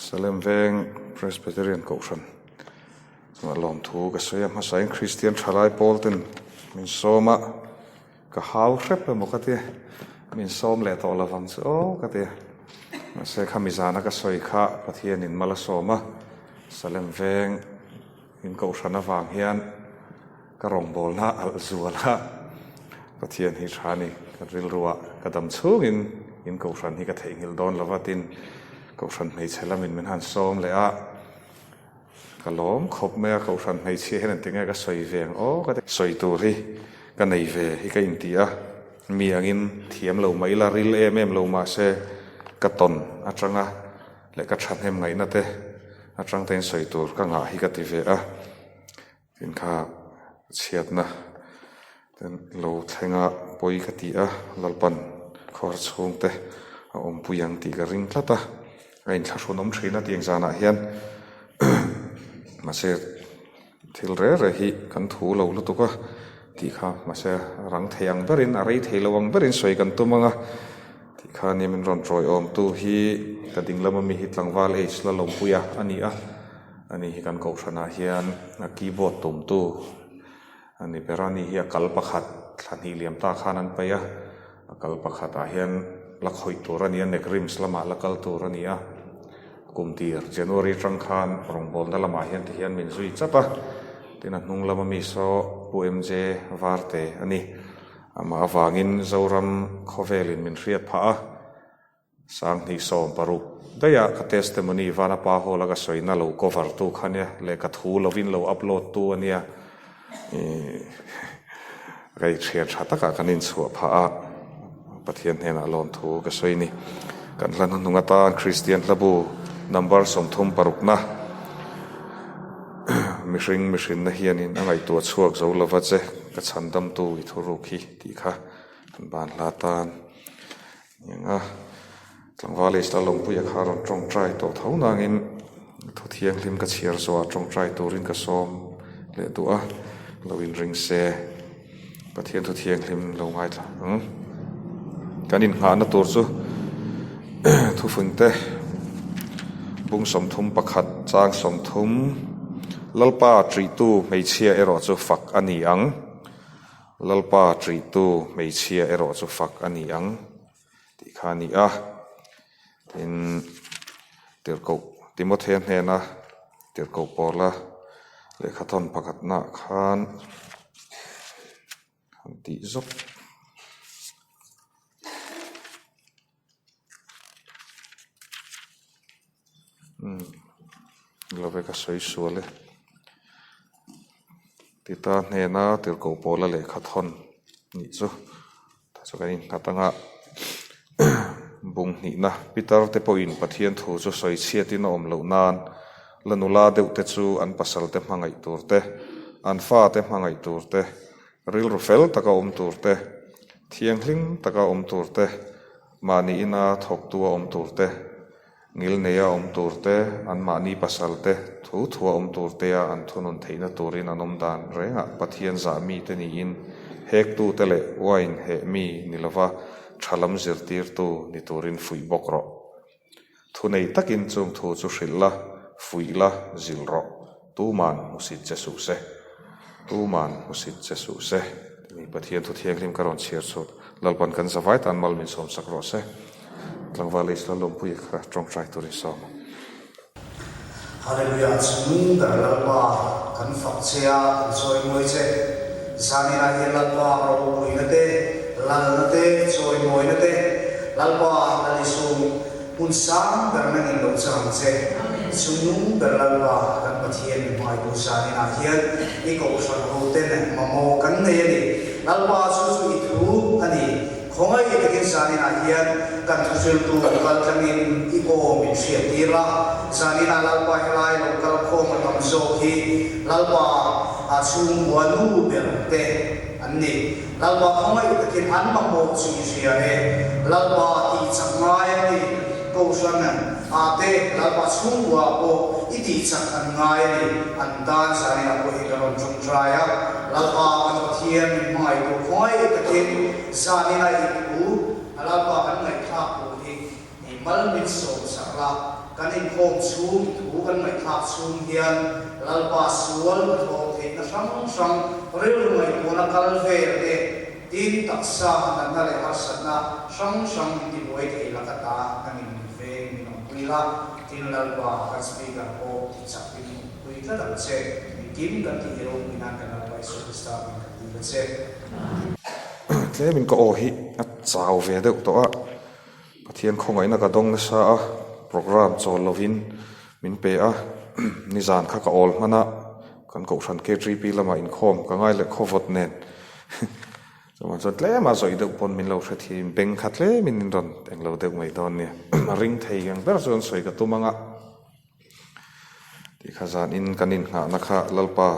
Salem Veng Presbyterian Kohhran chungah lawmthu ka sawi a, hmasain Kristian thalai pawl ten min sawm a, ka hau hrep emaw ka tia, min sawm leh tawh lovang chu aw ka tia. Mahse khami zana ka sawi kha Pathianin mal a sawm a, Salem Veng in Kohhran avang hian ka rawngbawlna alh zual a, Pathian hi tha ni, ka rilruah ka dam chhungin in Kohhran hi ka theihnghilh dawn lo va tin Kohhran hmeichhe lamin min han sawm leh a, ka lawm khawp mai a, Kohhran hmeichhia hian engti nge ka sawi ve ang aw ka ti. Sawi tur hi ka nei ve hi ka inti a, mi angin thiam lo mah ila ril em em lo mahse ka tawn atanga leh ka thahnem ngaihna te atang te in sawi tur ka ngah hi ka ti ve a, tin kha chhiatna te lo thleng a pawi ka ti a, Lalpan khawr chhung te a awmpui ang tih ka ring tlat a, a inthlahrun awm thin a tiang zanah hian mahse thil reh reh hi kan thu lo lutuk a tih kha mahse rang thei ang berin a rei thei lo ang berin sawi kan tum ang a tih kha nia min rawn tawiawm tu hi ka ding lama mi hi tlangval age la lawmpuia a ni a ani hi kan kohhranah hian a keyboard tum tu a ni ber a ni hi a kal pakhat thla hnih liam ta khan an paih a a kal pakhatah hian la khawih tur a ni a neck rims lamah la kal tur a ni a. Kum tir January atang khan rawngbawlna lamah hian ti hian min zui chap a, tin a hnung lama mi saw Pu MJ Varte a ni. Amah avangin Zoram khawvelin min hriat phah a, 2016 daihah ka testimony Vanapa Hall a ka sawina lo cover tu kha nia, lehkha thu lovin lo upload tu a nia, ih rei thian tha takah kan inchhuah phah a, Pathian hnenah lawmthu ka sawi ni. Kan hla hnuhnung atan Kristian hlabu number 36 na mihring mihrinna hianin a ngaihtuah chhuak zo lova che ka chhandamtu i thuruk hi tih kha kan ban hla tan eng a. Tlangval Isla Lawmpuia kha rawn tawngtai tawh tho nangin thu thianghlim ka chhiar zawhah tawngtai turin ka sawm leh duh a, lo inring se Pathian thu thianghlim lo ngaithla ang. Kan inngahna tur chu thufingte bung 31 chang 30 Lalpa ṭihtu hmeichhia erawh chu fak a ni ang, Lalpa ṭihtu hmeichhia erawh chu fak a ni ang. Tih kha a ni a, tin tirhkoh Timothea hnena tirhkoh Paula lehkha thawn pakhatnaah khan han tih zawk. Umm love ka sawi sual e. Tita hnena tirhkoh Paula lehkha thawn nih chu. Tah chu kan innghat anga bung hnihna Peter te pawhin Pathian thu chu sawi chhiatin a awm loh nan la nula deuh te chu an pasal te hmangaih tur te, an fa te hmangaih tur te, rilru fel taka awm tur te, thianghlim taka awm tur te, mahni ina thawktu a awm tur te, ngil neia awm tur te, anmahni pasal te thu thua awm tur tea an thunun theihna turin an awm dan rengah Pathian zah mite niin hektute leh wine heh mi ni lova tha lam zirtirtu ni turin fuih bawk rawh. Thunei takin chung thu chu hrilh la, fuih la, zilh rawh. Tuman hmusit che suh se. Tuman hmusit che suh se. Timi Pathian thu thianghlim ka rawn chhiar chhuat. Lalpan kan zavai tan mal min sawm sak rawh se. Tlangval Israel lawmpui kha tawngtai turin sawm ang. Hallelujah Chungnung ber Lalpa kan fak che a kan chawimawi che. Zaninah hian Lalpa ropuina te, lalna te, chawimawina te, Lalpa Lal Isu Hmun sang ber nangin lo chang ang che. Chungnung ber Lalpa kan Pathian mi hmaitu zaninah hian i kohhran ho ten mamawh kan nei a ni. Lalpa chu chu i thu a ni. Khawngaih takin zaninah hian kan thuhriltu kal tlangin i aw min hriat tir a. Zaninah Lalpa helai lo kal khawm a tam zawk hi Lalpa a chhungkua nu ber te an ni. Lalpa khawngaih takin an mamawh chu i hria e. Lalpa tih chak ngai an ni. Kohhran ah te Lalpa chhungkua ah pawh i tih chak an ngai a ni. An tan zanin ah pawh hi ka rawn tawngtai a. Lalpa kan Pathian min hmangaih tur khawngaih takin zanin ah i thu a Lalpa kan ngaihthlak tur hi i mal min sawm sak la. Kan inkhawm chhung thu kan ngaihthlak chhung hian Lalpa sual hnathawh theihna hrang hrang rilru ngaihtuahna kal vel te, tin taksa natna leh harsatna hrang hrang min tibuai thei laka ta nangin min veng min awmpui la, tin Lalpa kan Speaker pawh ti chak in awmpui tlat ang che, engkim kan tih hi ropui nan kan Lalpa Isua Krista min kan dil a che. Tlemin ka aw hi a chau ve deuh tawh a. Pathian khawngaihna ka dawng nasa a, programme chawl lovin min pe a, nizan kha ka awl hman a, kan kohhran KTP lamah inkhawm ka ngai leh khawvawt nen chuvang chuan tlem a zawih deuh pawn min lo hre thin, beng kha tlemin min rawn englo deuh mai dawn nia, a ring thei ang ber chuan sawi ka tum ang a, tih kha zanin kan inngahna kha Lalpa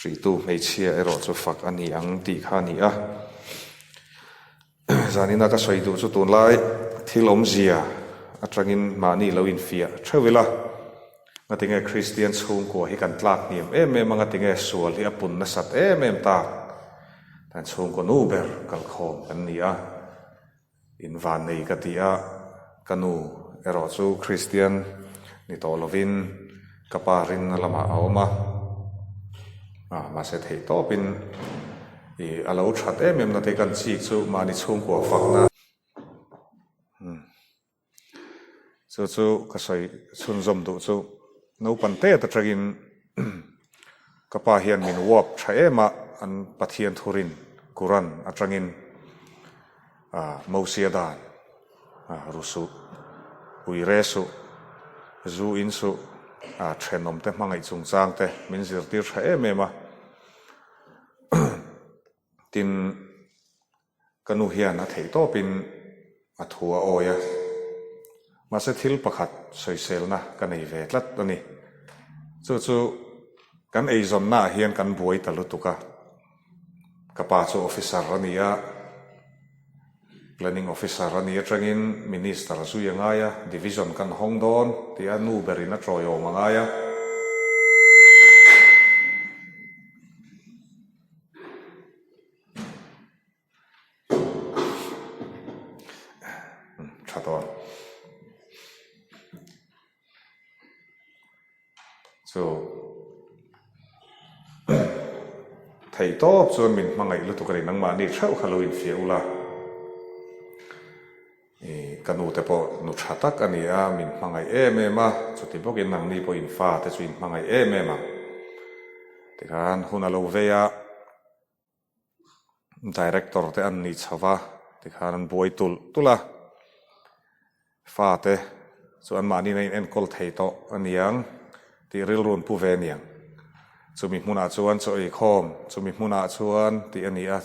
ṭihtu hmeichhia erawh chu fak a ni ang tih kha a ni a. Zanina ka sawi duh chu tunlai thil awmzia atangin mahni lo infiah theuh ila, ngatinge Kristian chhungkua hi kan tlak hniam em em a, ngatinge sual hi a pun nasat em em tak, kan chhungkaw nu ber kalkhawm kan ni a, invannei ka ti a, ka nu erawh chu Kristian ni tawh lovin ka pa rinna lamah a awm a, mahse theihtawpin. I a lo that em em na te kan chik chu mahni chhungkua fakna umm chu chu ka sawi chhunzawm duh chu naupang tet atangin ka pa hian min uap tha em a an Pathian thurin Quran atangin ah Mosia dan ah ru suh ui re suh zu in suh ah thenawm te hmangaih chungchang te min zirtir tha em em a. Tin, ka nu hian a theih tawpin a thu a awi a, mahse thil pakhat sawiselna ka nei ve tlat a ni. Chu chu kan eizawnnaah hian kan buai ta lutuk a, ka pa chu officer a ni a, Planning Officer a nih atangin Minister zui a ngai a, Division kan hawng dawn tih a nu berin a tawiawm a ngai a. Tha dawn. Chu thei tawp chuan min hmangaih lutuk a ni, nangmahni theuh kha lo infiah ula, ih ka nu te pawh nu tha tak a ni a, min hmangaih em em a, chuti bawkin nangni pawh in fa te chu in hmangaih em em ang. Tikhan hun a lo vei a. Director te an nih chho va, tikhan an buai tulh tulh a, fate chu anmahni in a inenkawl thei tawh a niang tih rilru an pu ve a niang. Chumi hmunah chuan chaw ei khawm, chumi hmunah chuan tih a ni a,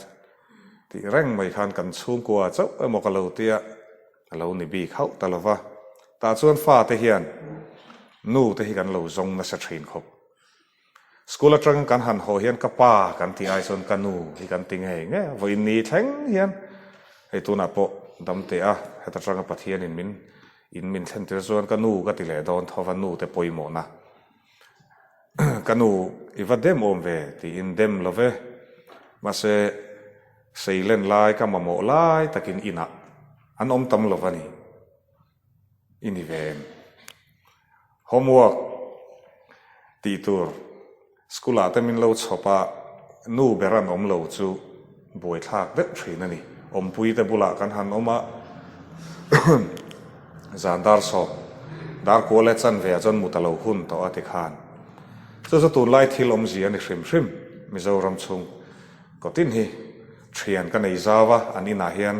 tih reng mai khan kan chhungkua chauh emaw ka lo tia a lo ni bik hauh ta lo va, tah chuan fate hian nu te hi kan lo zawng nasa thin khawp. School atang kan han haw hian ka pa kan tih ai chuan ka nu hi kan ti ngei ngei a, vawiin ni thleng hian hei tunah pawh dam teh a, heta tanga Pathianin min in min thlen tir chuan ka nu ka ti leh dawn tho va, nu te pawimawhna ka nu i va dem awm ve tiin dem lo ve, mahse seilen lai ka mamawh lai takin inah an awm tam lo va ni. I ni ve em? Homework tih tur school ah te min lo chhawp a, nu ber an awm lo chu buaithlak deuh thin a ni. Awmpui te bulah kan han awm a, zan dar sawm, dar kual leh chanve ah chuan mut a lo hun tawh a ti khan. Chu chu tunlai thil awmzia a ni hrim hrim Mizoram chhung kawtin hi thian ka nei zau a, an inah hian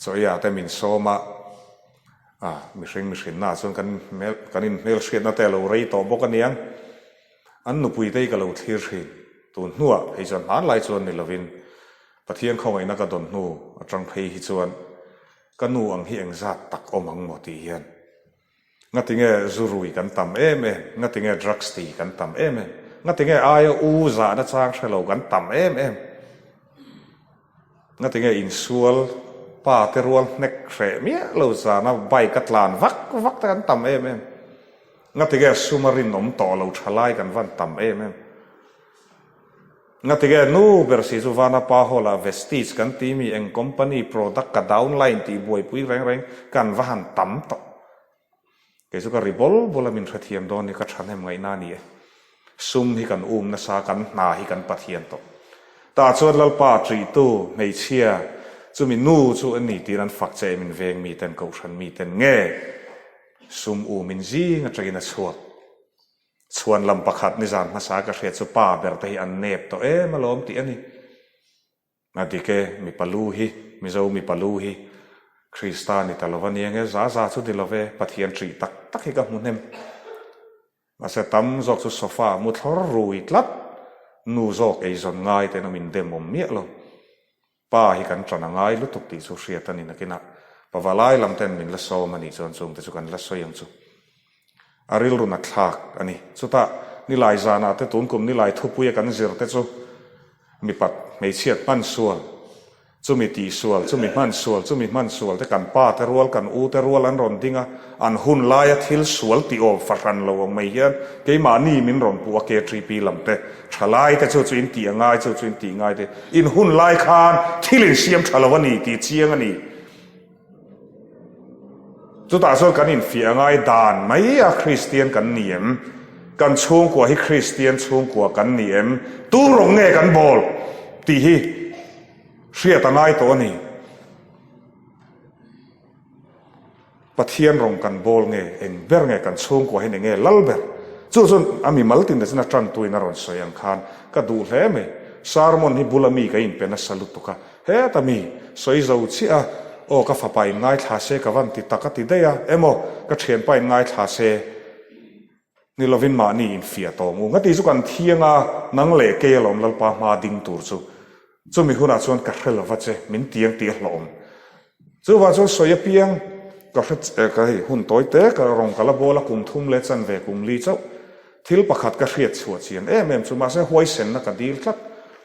Chaw eiah te min sawm a, ah mihring mihrinna ah chuan kan hmel kan inhmel hriatna te a lo rei tawh bawk aniang. An nupui te hi ka lo thlir thin. Tun hnuah phei chuan hmanlai chuan ni lovin Pathian khawngaihna ka dawn hnu atang phei hi chuan ka nu ang hi engzat tak awm ang maw tih hian Ngatinge zu rui kan tam em em, ngatinge drugs ti kan tam em em, ngatinge aia u zahna chang hre lo kan tam em em, ngatinge insual pa te rual hnek hreh miah lo zana bike a tlan vak vak te kan tam em em, ngatinge sum a rinawm tawh lo tha lai kan van tam em em. Ngatinge nu ber si chu vana pa hall ah Vestige kan ti mi eng company product ka downline tih buaipui reng reng kan va han tam tawh. Kei chu ka ri bawl bawl a min hrethiam dawn hi ka thahnem ngaihna a ni e. Sum hi kan um nasa, kan hna hi kan Pathian tawh. Tah chuan Lalpa ṭihtu hmeichhia chumi nu chu a ni tiin an fak che em in veng miten kohhran miten nge sum um in zing aṭangin a chhuak. Chhuan lam pakhat nizan hmasa ka hriat chu pa ber te hi an nep tawh em alawm tih a ni. A dik e, mipa lu hi, Mizo mipa lu hi Krista ni ta lova nia nge, za za chu ni love, Pathian ṭih tak tak hi ka hmu hnem. Mahse tam zawk chu sofa ah mu thlawr rui tlat, nu zawk eizawn ngai ten awm indem awm miah lo. Pa hi kan ṭan a ngai lutuk tih chu hriat a ni nakinah pavalai lam ten min la sawm a nih chuan chungte chu kan la sawi ang chu. A rilru nat thlak a ni. Chutah nilai zanah te tun kum nilai thupuia kan zir te chu mipat hmeichhiat hman sual, chumi tihsual, chumi hman sual, chumi hman sual te kan pa te rual, kan u te rual an rawn ding a, an hun laia thil sual tih awm fahran lo ang mai hian keimahni min rawn puh a KTP lam te, thalai te chu chu in tih a ngai, chu chu in tih ngai te, in hun lai khan thil in siam tha lo a ni tih chiang a ni. Chutah chuan kan infiah ngai dan mai a Kristian kan ni em? Kan chhungkua hi Kristian chhungkua kan ni em? Tu rawng nge kan bawl tih hi hriat a ngai tawh a ni. Pathian rawng kan bawl nge eng ber nge kan chhungkua hian eng nge lal ber? Chu chuan a mimal tin te chuan a tantuin a rawn sawi ang khan ka duh hle mai. Sermon hi bula mi ka inpe nasa lutuk a. Heta mi, sawi zo chiah a, aw ka fapa in ngaithla se ka van ti tak a ti daih a, emaw ka thianpa in ngaithla se ni lovin mahni in fiah tawng u. Ngati chu kan thiang a, nang leh kei alawm Lalpa hma ding tur chu. Chumi hunah chuan ka hre lova che, min tiang tih a hlawhawm. Chuvang chuan sawi apiang ka hre che ka hei hun tawi te ka rawng ka la bawl a kum thum leh chanve kum li chauh thil pakhat ka hriat chhuah chian em em chu mahse huaisenna ka dil tlat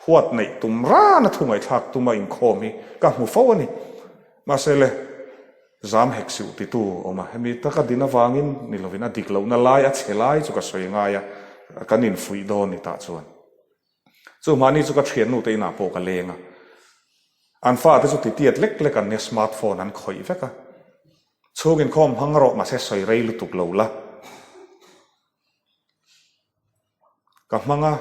huat neih tum rana thu ngaihthlak tuma inkhawm hi ka hmu fo a ni. Mahse le zam hek siuh titu awm a hemi taka din avangin ni lovin a dik lohna lai a chhe lai chu ka sawi ngai a kan infuih dawn ni tah chuan. Chu mahni chu ka thiannu te inah pawh ka leng a, an fate chu titiat lek lek an nia smart phone an khawih vek a, chhung inkhawm hmang rawh mahse sawi rei lutuk lo la, ka hmang a,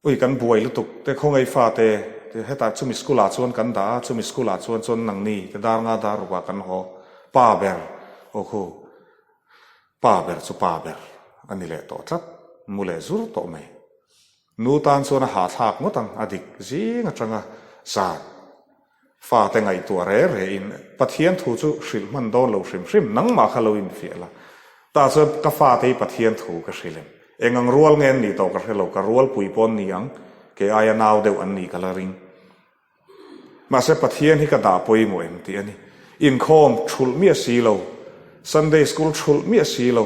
ui kan buai lutuk te khawngaih fate hetah chumi school ah chuan kan dah a, chumi school ah chuan chuan nangni te dar nga dar ruk ah kan haw pa ber aw khu. Pa ber chu pa ber a ni leh tawh tlat, mu leh zur tawh mai. Nu tan chuan a hahthlak ngawt ang, a dik zing atanga zan fate ngaihtuah re re in Pathian thu chu hrilh hman dawn lo hrim hrim, nangmah kha lo infiah la. Tah chuan ka fate hi Pathian thu ka hrilh em? Eng ang rual nge an nih tawh ka hre lo, ka rualpui pawh an ni ang, kei aia nau deuh an nih ka la ring. Mahse Pathian hi ka dah pawimawh em tih a ni. Inkhawm thulh miah si lo, Sunday school thulh miah si lo.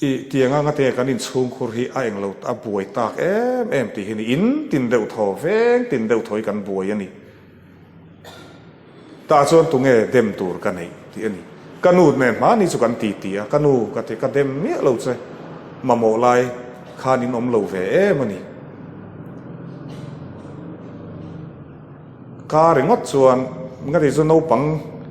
I tiang anga te kan inchhungkhur hi a englo a buai tak em em tih hi ni. In tin deuh thaw, veng tin deuh thaw hi kan buai a ni. Tah chuan tunge dem tur ka neih tih a ni. Ka nu nen hmani chu kan ti ti a, ka nu ka ti ka dem miah lo che, mamawh lai khan in awm lo ve em a ni. Ka ringawt chuan ngati chu naupang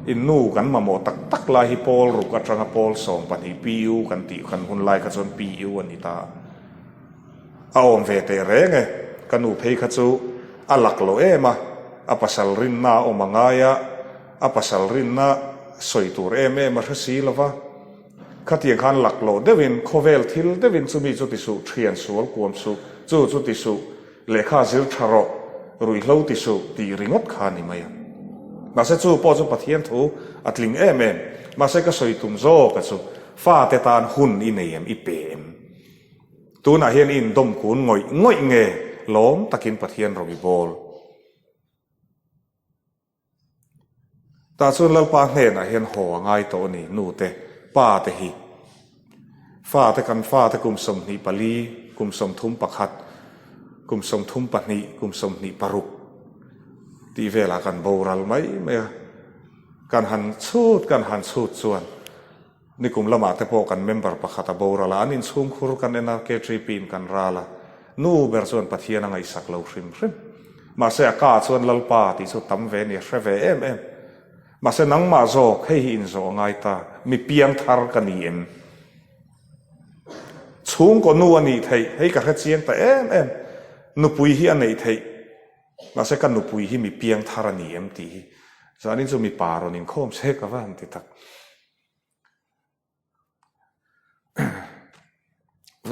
in nu kan mamawh tak tak lai hi pawl ruk atanga pawl 12 PU kan tih kan hun lai kha chuan PU a ni ta. A awm ve teh reng e, ka nu phei kha chu a lak lo em a, a pasal rinna a awm a ngai a, a pasal rinna sawi tur em em a hre si lo va, khatiang khan lak loh deuhin khawvel thil deuhin chumi chu ti suh, thian sual kuam suh, chu chu ti suh, lehkha zir tha rawh, ruihhlo ti suh tih ringawt kha a ni mai a. Mahse chu pawh chu Pathian thu a tling em em, mahse ka sawi tum zawk a chu, fate tan hun i nei em, i pe em? Tunah hian i indawm kun ngawih ngawih nge lawm takin Pathian rawng i bawl. Tah chuan Lalpa hnenah hian haw a ngai tawh a ni, nu te, pa te hi. Fa te kan fa te kum 24, kum 31, kum 32, kum 26 tih velah kan boral mai mai a. Kan han chhut kan han chhut chuan Nikum lamah te pawh kan member pakhat a boral a, an inchhungkhur kan en a, KTP in kan ral a. Nu ber chuan Pathian a ngaihsak lo hrim hrim. Mahse a ka chuan Lalpa tih chu tam ve a ni, a hre ve em em. Mahse nangmah zawk hei hi inzawh a ngai ta, mi piangthar ka ni em? Chhungkaw nu a nih theih, hei ka hre chiang ta em em, nupui hi a neih theih, mahse ka nupui hi mi piangthar a ni em tih hi zanin chu mipa rawn inkhawm se ka va han ti tak.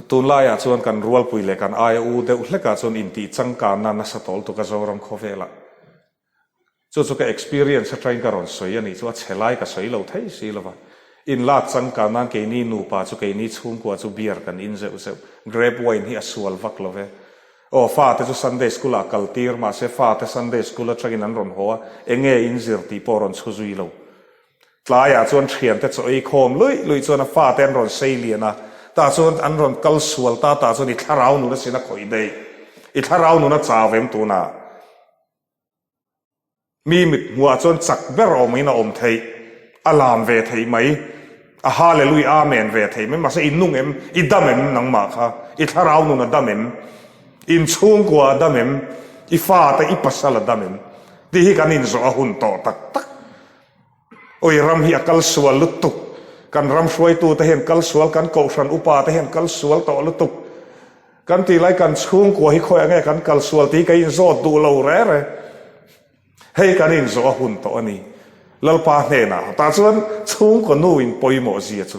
Tunlaiah chuan kan rualpui leh kan aia u deuh hlekah chuan intih changkanna nasa tawl tuk a Zoram khawvelah. Chu chu ka experience atangin ka rawn sawi a nih chu a chhe lai ka sawi lo thei si lova. Inlak changkan nan keini nupa chu keini chhungkua chu beer kan in zeuh zeuh. Grape wine hi a sual vak lo ve. Aw fate chu Sunday school ah kal tir mahse fate Sunday school atangin an rawn haw a, enge in zir tih pawh rawn chhu zui lo. Tlaiah chuan thiante chaw ei khawm luih luih chuan a fate an rawn sei lian a, tah chuan an rawn kal sual ta tah chuan i thlarau nun a sin a khawih daih. I thlarau nun a chau em tunah? Mi mit hmuhah chuan chak ber awmin a awm theih, a lam ve theih mai, a Hallelui Amen ve theih mai, mahse i nung em, i dam em nangmah kha, i thlarau nun a dam em, in chhungkua a dam em, i fate i pasal a dam em tih hi kan inzawh a hun tawh tak tak. Oi ram hi a kal sual lutuk, kan ram hruaitute hian kal sual, kan kohhran upa te hian kal sual tawh lutuk. Kan tih lai kan chhungkua hi khawiah nge kan kal sual tih hi ka inzawt duh lo re re. Hei kan inzawh a hun tawh a ni. Lalpa hnenah tah chuan chhungkaw nu in pawimawh zia chu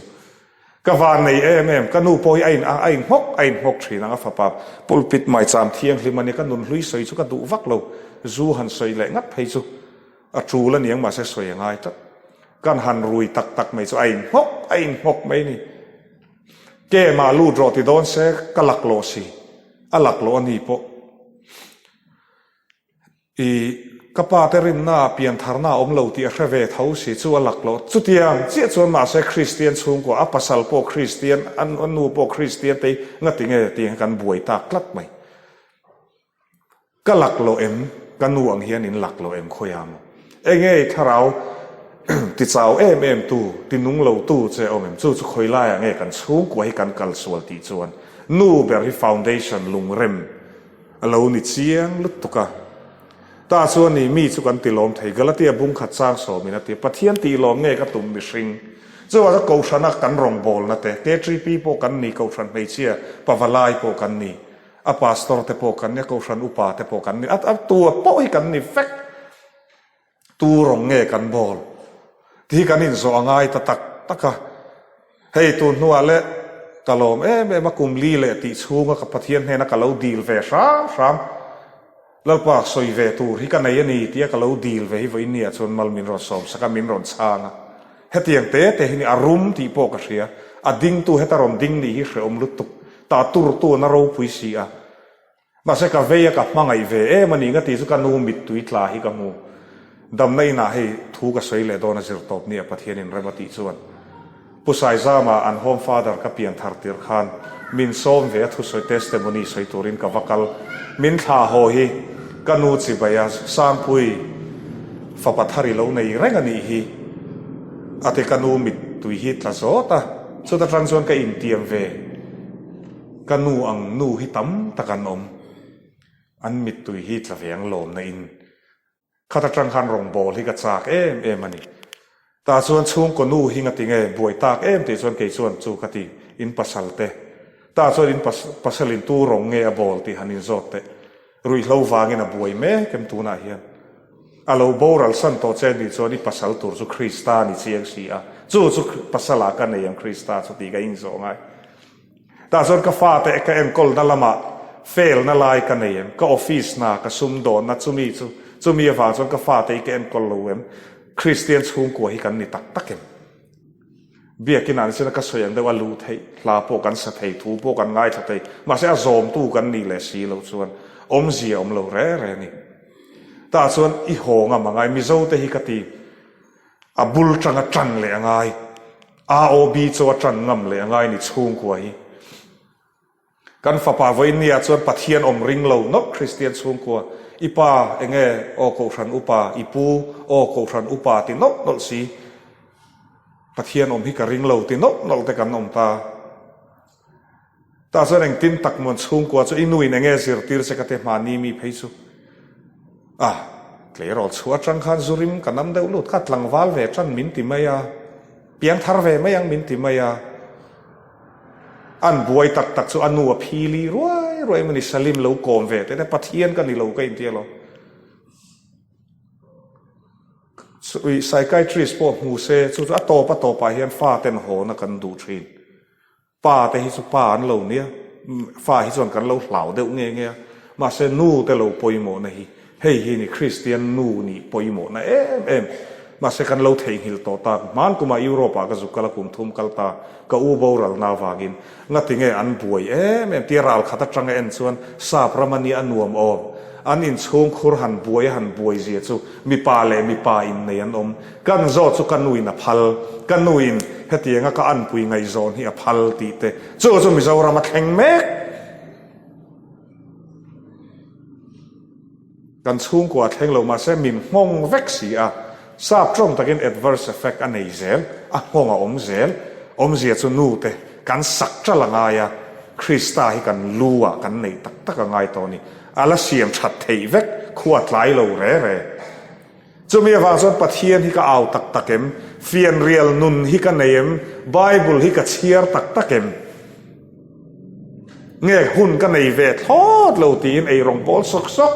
ka van nei em em. Ka nu pawh hi a in a inhawk a inhawk thin ang a fapa pulpit maicham thianghlim a ni. Ka nunhlui sawi chu ka duh vak lo. Zu han sawi leh ngat phei chu. A tul a niang mahse sawi a ngai tlat. Kan han rui tak tak mai chu a inhnawk a inhnawk mai ni. Kemah lut rawh ti dawn se ka laklawh si, a laklawh a ni pawh. I ka pa te rinna ah piantharna a awm lo tih a hre ve tho si chu a laklawh. Chutiang chiah chuan mahse Kristian chhungkua a pasal pawh Kristian, a nu pawh Kristian te hi ngatinge tiang hi kan buai tak tlat mai. Ka lak loh em? Ka nu ang hian in lak loh em khawiah maw? Enge i thlarau ti chau em em tu, ti nung lo tu che awm em? Chu chu khawi laiah nge kan chhungkua hi kan kal sual tih chuan nu ber hi foundation lungrem a lo ni chiang lutuk a. Tah chuan ni mi chu kan ti lawm thei. Galatia bung khat chang sawmin a ti a, Pathian tih lawm nge ka tum mihring? Chuvang chuan Kohhrana kan rawngbawlna te, KTP pawh kan ni, Kohhran hmeichhia pavalai pawh kan ni. A pastor te pawh kan ni, a kohhran upa te pawh kan ni, a tua pawh hi kan ni vek. Tu rawng nge kan bawl tih hi kan inzawh a ngai ta tak tak a. Hei tun hnuah leh ka lawm em em a, kum li leh tih chhunga ka Pathian hnena ka lo dil ve hram hram. Lalpa sawi ve tur hi ka nei a ni tia ka lo dil ve hi vawiin ni ah chuan mal min rawn sawm sak a, min rawn chhang a. Hetiang te te hi ni a rum tih pawh ka hria, a dingtu heta rawn ding nih hi hrehawm lutuk, tah turtu an a ropui si a. Mahse ka vei a ka hmangaih ve em a ni nga tih chu ka nu mittui tla hi ka hmu. Damna inah hei thu ka sawi leh dawn a zir tawp nia Pathianin rem a tih chuan. Pu Saizama an home father ka pian thar tir khan min sawm ve a thusawi testimony sawi turin ka va kal. Min thlah haw hi ka nu chibai a Sangpui fapa thar i lo nei reng a nih hi a ti ka nu mittui hi tla zawt a chuta tang chuan ka intiam ve ka nu ang nu hi tam tak an awm an mittui hi tla ve ang lawmna in Khat atang khan rawngbâwl hi ka châk em em a ni. Tah chuan chhungkaw nu hi ngati nge buai tâk em tih chuan kei chuan chu ka ti, in pasal te. Tah chuan in pasal in tu rawng nge a bâwl tih han inzâwt teh. Ruihhlo vângin a buai mek em tûnah hian. A lo boral san tawh che nih chuan i pasal tur chu Krista a ni chiang si a, chu chu pasalah ka nei ang Krista chu tih ka inzawh ngai. Tah chuan ka fate ka enkawlna lamah fail-na lai ka nei em? Ka office hna, ka sumdawnna chumi chu, chumi avang chuan ka fate hi ka enkawl lo em? Kristian chhungkua hi kan ni tak tak em? Biakin ah nichina ka sawi ang deuh a luh theih, hla pawh kan sa thei, thu pawh kan ngaithla thei, mahse a zawmtu kan nih leh si loh chuan awmzia awm lo re re a ni. Tah chuan i haw ngam a ngai, Mizo te hi ka ti. A bul tanga tan leh a ngai. AOB chu a tan ngam leh a ngai ni chhungkua hi. Kan fapa vawiin nia chuan Pathian awm ring lo nawk Kristian chhungkua. I pa enge aw kohhran upa, i pu aw kohhran upa ti nawlh nawlh si. Pathian awm hi ka ring lo ti nawlh nawlh te kan awm ta. Tah chuan engtin tak mawn chhungkua chu i nuin enge zirtir che ka ti hmahni mi phei chu. Ah. Tleirawl chhuah atang khan zu rim ka nam deuh lut kha tlangval ve tan min ti mai a, piangthar ve mai ang min ti mai a. An buai tak tak chu a nu a phili ruai ruai emaw ni Salim lo kawm ve teh te Pathian ka ni lo ka inti alawm. Psychiatrist pawh hmu se chu chu a tawp a tawpah hian fa ten hawna kan duh thin. Pa te hi chu pa an lo nia, fa hi chuan kan lo hlau deuh nge nge a, mahse nu te lo pawimawhna hi hei hi ni Kristian nu nih pawimawhna em em. Mahse kan lo theihnghilh tawh tak, hman kumah Europe ah ka zuk kal a kum thum kal ta, ka u boralna avangin ngati nge an buai em em tia ral khat atanga en chuan sap ram a nia a nuam awm. An inchhung khur han buai a han buai zia chu mipa leh mipa innei an awm. Kan zawt chu ka nuin a phal, ka nuin hetianga ka anpui ngaihzawn hi a phal tih te chu chu Mizoram a thleng mek. Kan chhungkua a thleng lo mahse min nghawng vek si a, sap tawng takin adverse effect a nei zel, a nghawng a awm zel. Awmzia chu nu te kan sak ṭal a ngai a, Krista hi kan lu ah kan neih tak tak a ngai tawh a ni. A la siam ṭhat theih vek, khua tlai lo re re. Chumi avang chuan Pathian hi ka au tak tak em? Fianrial nun hi ka nei em? Bible hi ka chhiar tak tak em? Nge hun ka nei ve thlawt lo tiin eirawng bawl sawk sawk,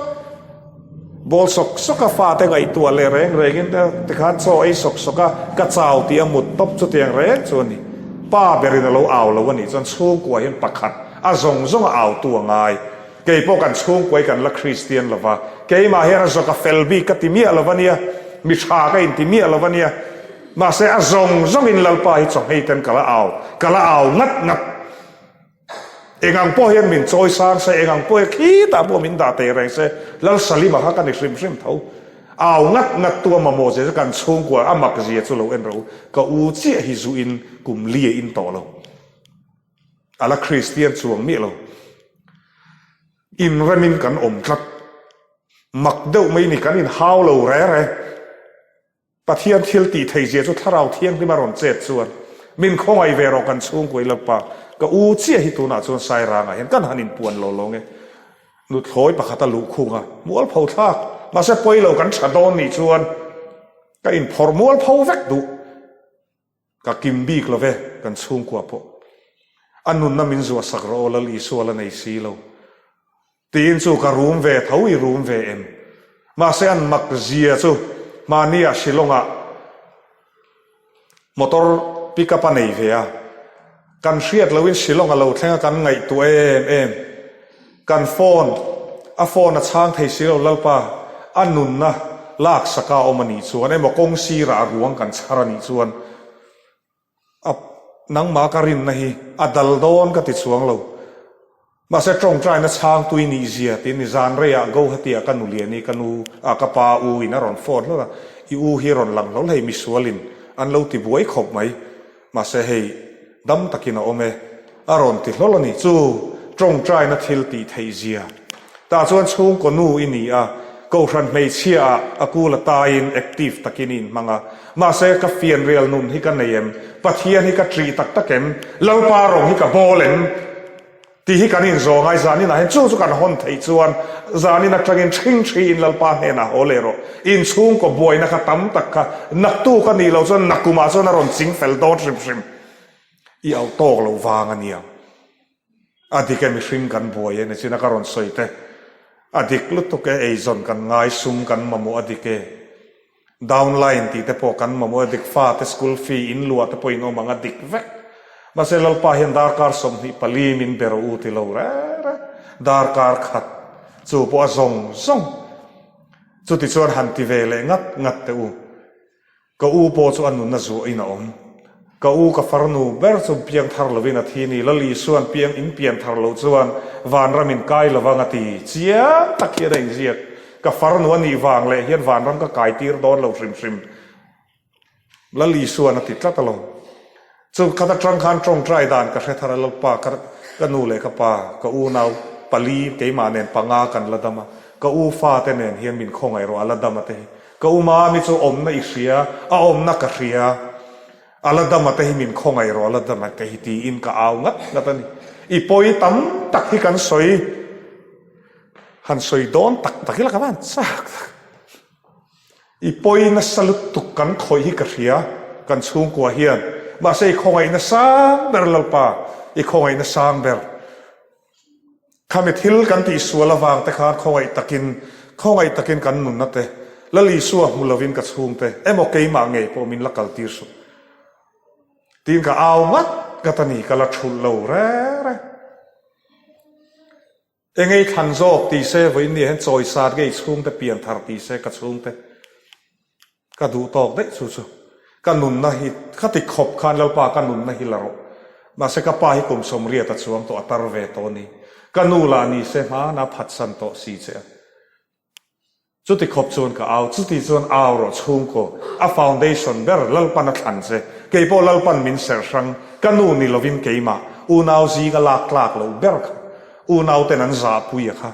bawl sawk sawk a fate ngaihtuah leh reng rengin tikhan chaw ei sawk sawk a, ka chau tih a mut tawp chutiang reng chu a ni. Pa berin a lo au lo a nih chuan chhungkua hian pakhat a zawng zawng a autu a ngai. Kei pawh kan chhungkuai kan la Kristian lo va, keimah hian a zawk a fel bik ka ti miah lo va nia, mi tha ka inti miah lo va nia. Mahse a zawng zawngin Lalpa hi chawhmei ten ka la au, ka la au ngat ngat. Engang pawh hian min chawi sang se, engang pawh hian khitah pawh min dah teh reng se, Lal Salima kha ka ni hrim hrim tho. Au ngat ngat tu a mamawh zia chu kan chhungkua a mak zia chu lo en rawh u, ka u chiah hi zu in kum li a in tawh lo. A la Kristian chuang miah lo. Inremin kan awm tlat. Mak deuh mai ni kan inhau lo re re. Pathian thil tih thei zia chu Thlarau Thianghlim a rawn chet chuan min khawngaih ve rawh kan chhungkuai Lalpa. Ka u chiah hi tunah chuan Sairangah hian kan han inpuan lo lo nge. Nuthlawi pakhat a luh khung a, mualpho thlak. Mahse pawi lo kan tha dawn nih chuan ka inphawrh mualpho vek duh. Ka kim bik lo ve, kan chhungkua pawh. A nunna min zuah sak rawh aw Lal Isua la nei si lo. Tiin chu ka rum ve tho i rum ve em? Mahse an mak zia chu hmahniah Shillong-ah motor pick up a nei ve a. Kan hriat loin Shillong a lo thleng a kan ngaihtuah em em. Kan phone, a phone a chhang thei si lo Lalpa, a nunna lak saka a awm a nih chuan emaw kawng sirah a ruang kan chhar a nih chuan a nangmah ka rinna hi a dal dawn ka ti chuang lo. Mahse tawngtaina chhang tui nih zia tiin ni zan reiah Guwahati-ah ka nu liani ka nu ah ka pa u in a rawn phone hlawlh a, i u hi rawn lang hlawlh hei misualin an lo ti buai khawp mai. Mahse hei dam takin a awm e, a rawn ti hlawl a ni. Chu tawngtaina thil tih theih zia. Tah chuan chhungkaw nu i ni a, Kohhran hmeichhia ah a kul a taiin active takin i inhmang a. Mahse ka fianrial nun hi ka nei em? Pathian hi ka ṭih tak tak em? Lalpa rawng hi ka bawl em? Tih hi kan inzawh ngai zanin ah hian chu chu kan hawn theih chuan zanin atangin ṭhing ṭhiin Lalpa hnenah haw leh rawh. Inchhungkaw buaina kha tam tak kha naktuk a nih loh chuan nakumah chuan a rawn ching fel dawn hrim hrim. I auh tawk loh vang a nia. A dik e mihring kan buai e nichin a ka rawn sawi te. A dik lutuk e eizawn kan ngai sum kan mamawh a dik e. Downline tih te pawh kan mamawh a dik, fate school fee in luah te pawh in awm ang a dik vek. Mahse Lalpa hian darkar 24 min be rawh u ti lo reng reng, darkar khat chu pawh a zawng zawng. Chuti chuan han ti ve leh ngat ngat teh u. Ka u pawh chu a nunna zuah in a awm. Ka u ka farnu ber chu piang thar lovin a thi ni, Lal Isuan piang in pian thar loh chuan vanram in kai lovang a ti chiang tak hian a inziak. Ka farnu a nih vang leh hian vanram ka kai tir dawn lo hrim hrim. Lal Isuan a ti tlat alawm. Chu khat atang khan tawngtai dan ka hre thar a, Lalpa ka ka nu leh ka pa, ka unau pali keimah nen panga kan la dam a, ka u fate nen hian min khawngaih rawh a la dam a te hi. Ka u mami chu awmna i hria, a awmna ka hria. A la dama te hi min khawngaih rawh, a la dama te hi tiin ka au ngat ngat a ni. I pawi tam tak hi kan sawi, han sawi dawn tak tak ila ka van chak tak. I pawi nasa lutuk kan khawih hi ka hria kan chhungkua hian. Mahse i khawngaihna sang ber Lalpa, i khawngaihna sang ber. Khami thil kan tihsual avang te khan khawngaih takin, khawngaih takin kan nunna te Lal Isua hmu lovin ka chhungte emaw keimah ngei pawh min la kaltir suh. Tiin ka au ngat ngat a ni, ka la thulh lo reng reng. Engei thlan zawk ti se vawiin ni hian chawi sat ngei chhungte pian thar ti se ka chhungte ka duh tawk daih chu chu ka nunna hi ka ti khawp khan Lalpa ka nunna hi la rawh mahse ka pa hi kum 80 a chuang tawh a tar ve tawh a ni ka nu lah ni se hmana phatsan tawh si che a. Chuti khawp chuan ka au, chuti chuan au rawh chhungkaw, a foundation ber Lalpan a thlan che, keipawh Lalpan min serh hrang, ka nu ni lovin keimah, unau zinga lak tlak loh ber kha, unau ten an zahpui a kha,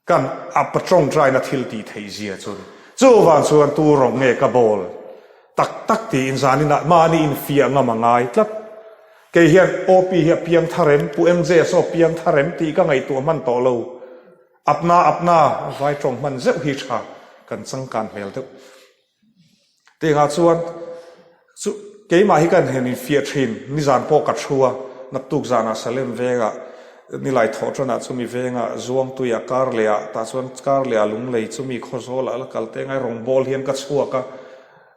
kan a tawngtaina thil tih theih zia chu ni. Chuvang chuan tu rawng nge ka bawl tak tak tiin zaninah mahni infiah ngam a ngai tlat. Kei hian OP hi a piang thar em, Pu MJ saw piang thar em tih ka ngaihtuah hman tawh lo. Apna apna vai tawng hman zeuh hi tha kan changkan hmel deuh. Tiangah chuan chu keimah hi kan hen infiah thin, nizan pawh ka thu a, naktuk zanah Salem vengah nilai thawh tanah chumi vengah Zuangtuiah kar lehah tah chuan kar lehah Lunglei chumi Khawzawlah la kal te ngai rawngbawl hian ka chhuak a,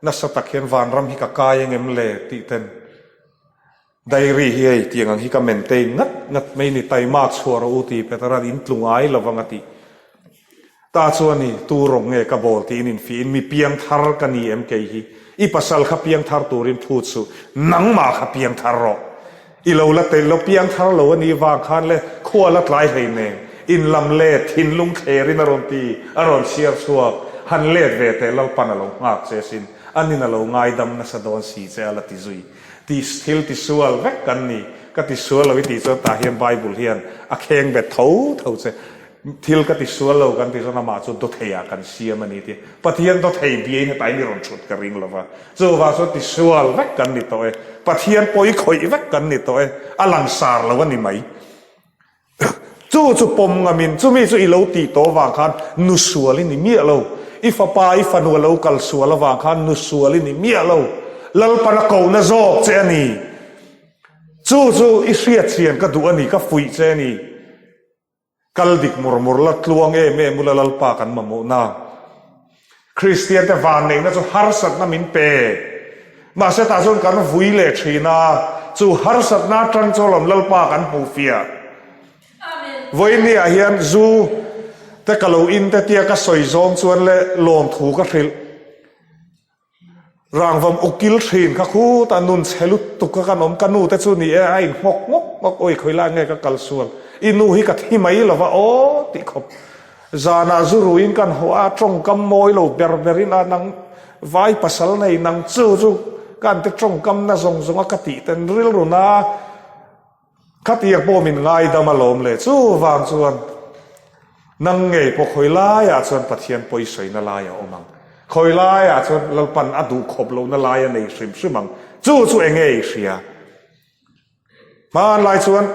nasa tak hian vanram hi ka kai engem le tih ten Diary hi hei tiang ang hi ka maintain ngat ngat mai ni, taima chhuah rawh u ti Petera'n in tlu ngai lo vang a tih ta chuan i tu rawng nge ka bawl tiin infihin mi piang thar ka ni em kei hi, i pasal kha piang thar turin phut suh, nangmah kha piang thar rawh, i lo la tel lo piang thar lo a nih vang khan le khua la tlai hlei nen in lam let thinlung thlerin a rawn ti a rawn chhiar chhuak han let ve teh Lalpan a lo nghak che sin, anin a lo ngaidam nasa dawn si che a la ti zui. Ti thil tisual vek kan ni. Ka tisual lo i tih chuan tah hian Bible hian a kheng bet tho tho che. Thil ka tisual lo kan tih chuan amah chu dawtheiah kan siam a ni tih. Pathian dawthei biain hetai mi rawn thut ka ring lo va. Chuvang chuan tisual vek kan ni tawh e. Pathian pawi khawih vek kan ni tawh e. A langsar lo a ni mai. Chu chu pawm ngamin chumi chu i lo tih tawh avang khan nu sual i ni miah lo. I fapa i fanu a lo kal sual avang khan nu sual i ni miah lo. Lalpan a kohna zawk che a ni. Chu chu i hriat chian ka duh a ni, ka fuih che a ni. Kal dik mur mur la tluang em em ula Lalpa kan mamawhna. Kristian te vanneihna chu harsatna min pe. Mahse tah chuan kan vui leh thin a, chu harsatna atang chu alawm Lalpa kan hmuh fiah. Vawiin ah hian zu te ka lo in te tia ka sawi zawng chuan leh lawmthu ka hrilh. Rangvam ukil thin kha khutah nun chhe lutuk kha kan awm, ka nu te chu ni e a in nghawk nghawk nghawk awi khawi lai nge ka kal sual, i nu hi ka thi mai lova aw tih khawp. Zanah zu ruiin kan haw a, tawngkam mawi lo ber berin a nang vai pasal nei nang chu chu kan te tawngkam na zawng zawng a ka tih ten rilru na Khatiang pawh min ngaidam alawm le, chuvang chuan nang ngei pawh khawi laiah chuan Pathian pawisawi na lai a awm ang, khawi laiah chuan Lalpan a duh khawp lohna lai a nei hrim hrim ang, chu chu eng nge i hria? Hmanlai chuan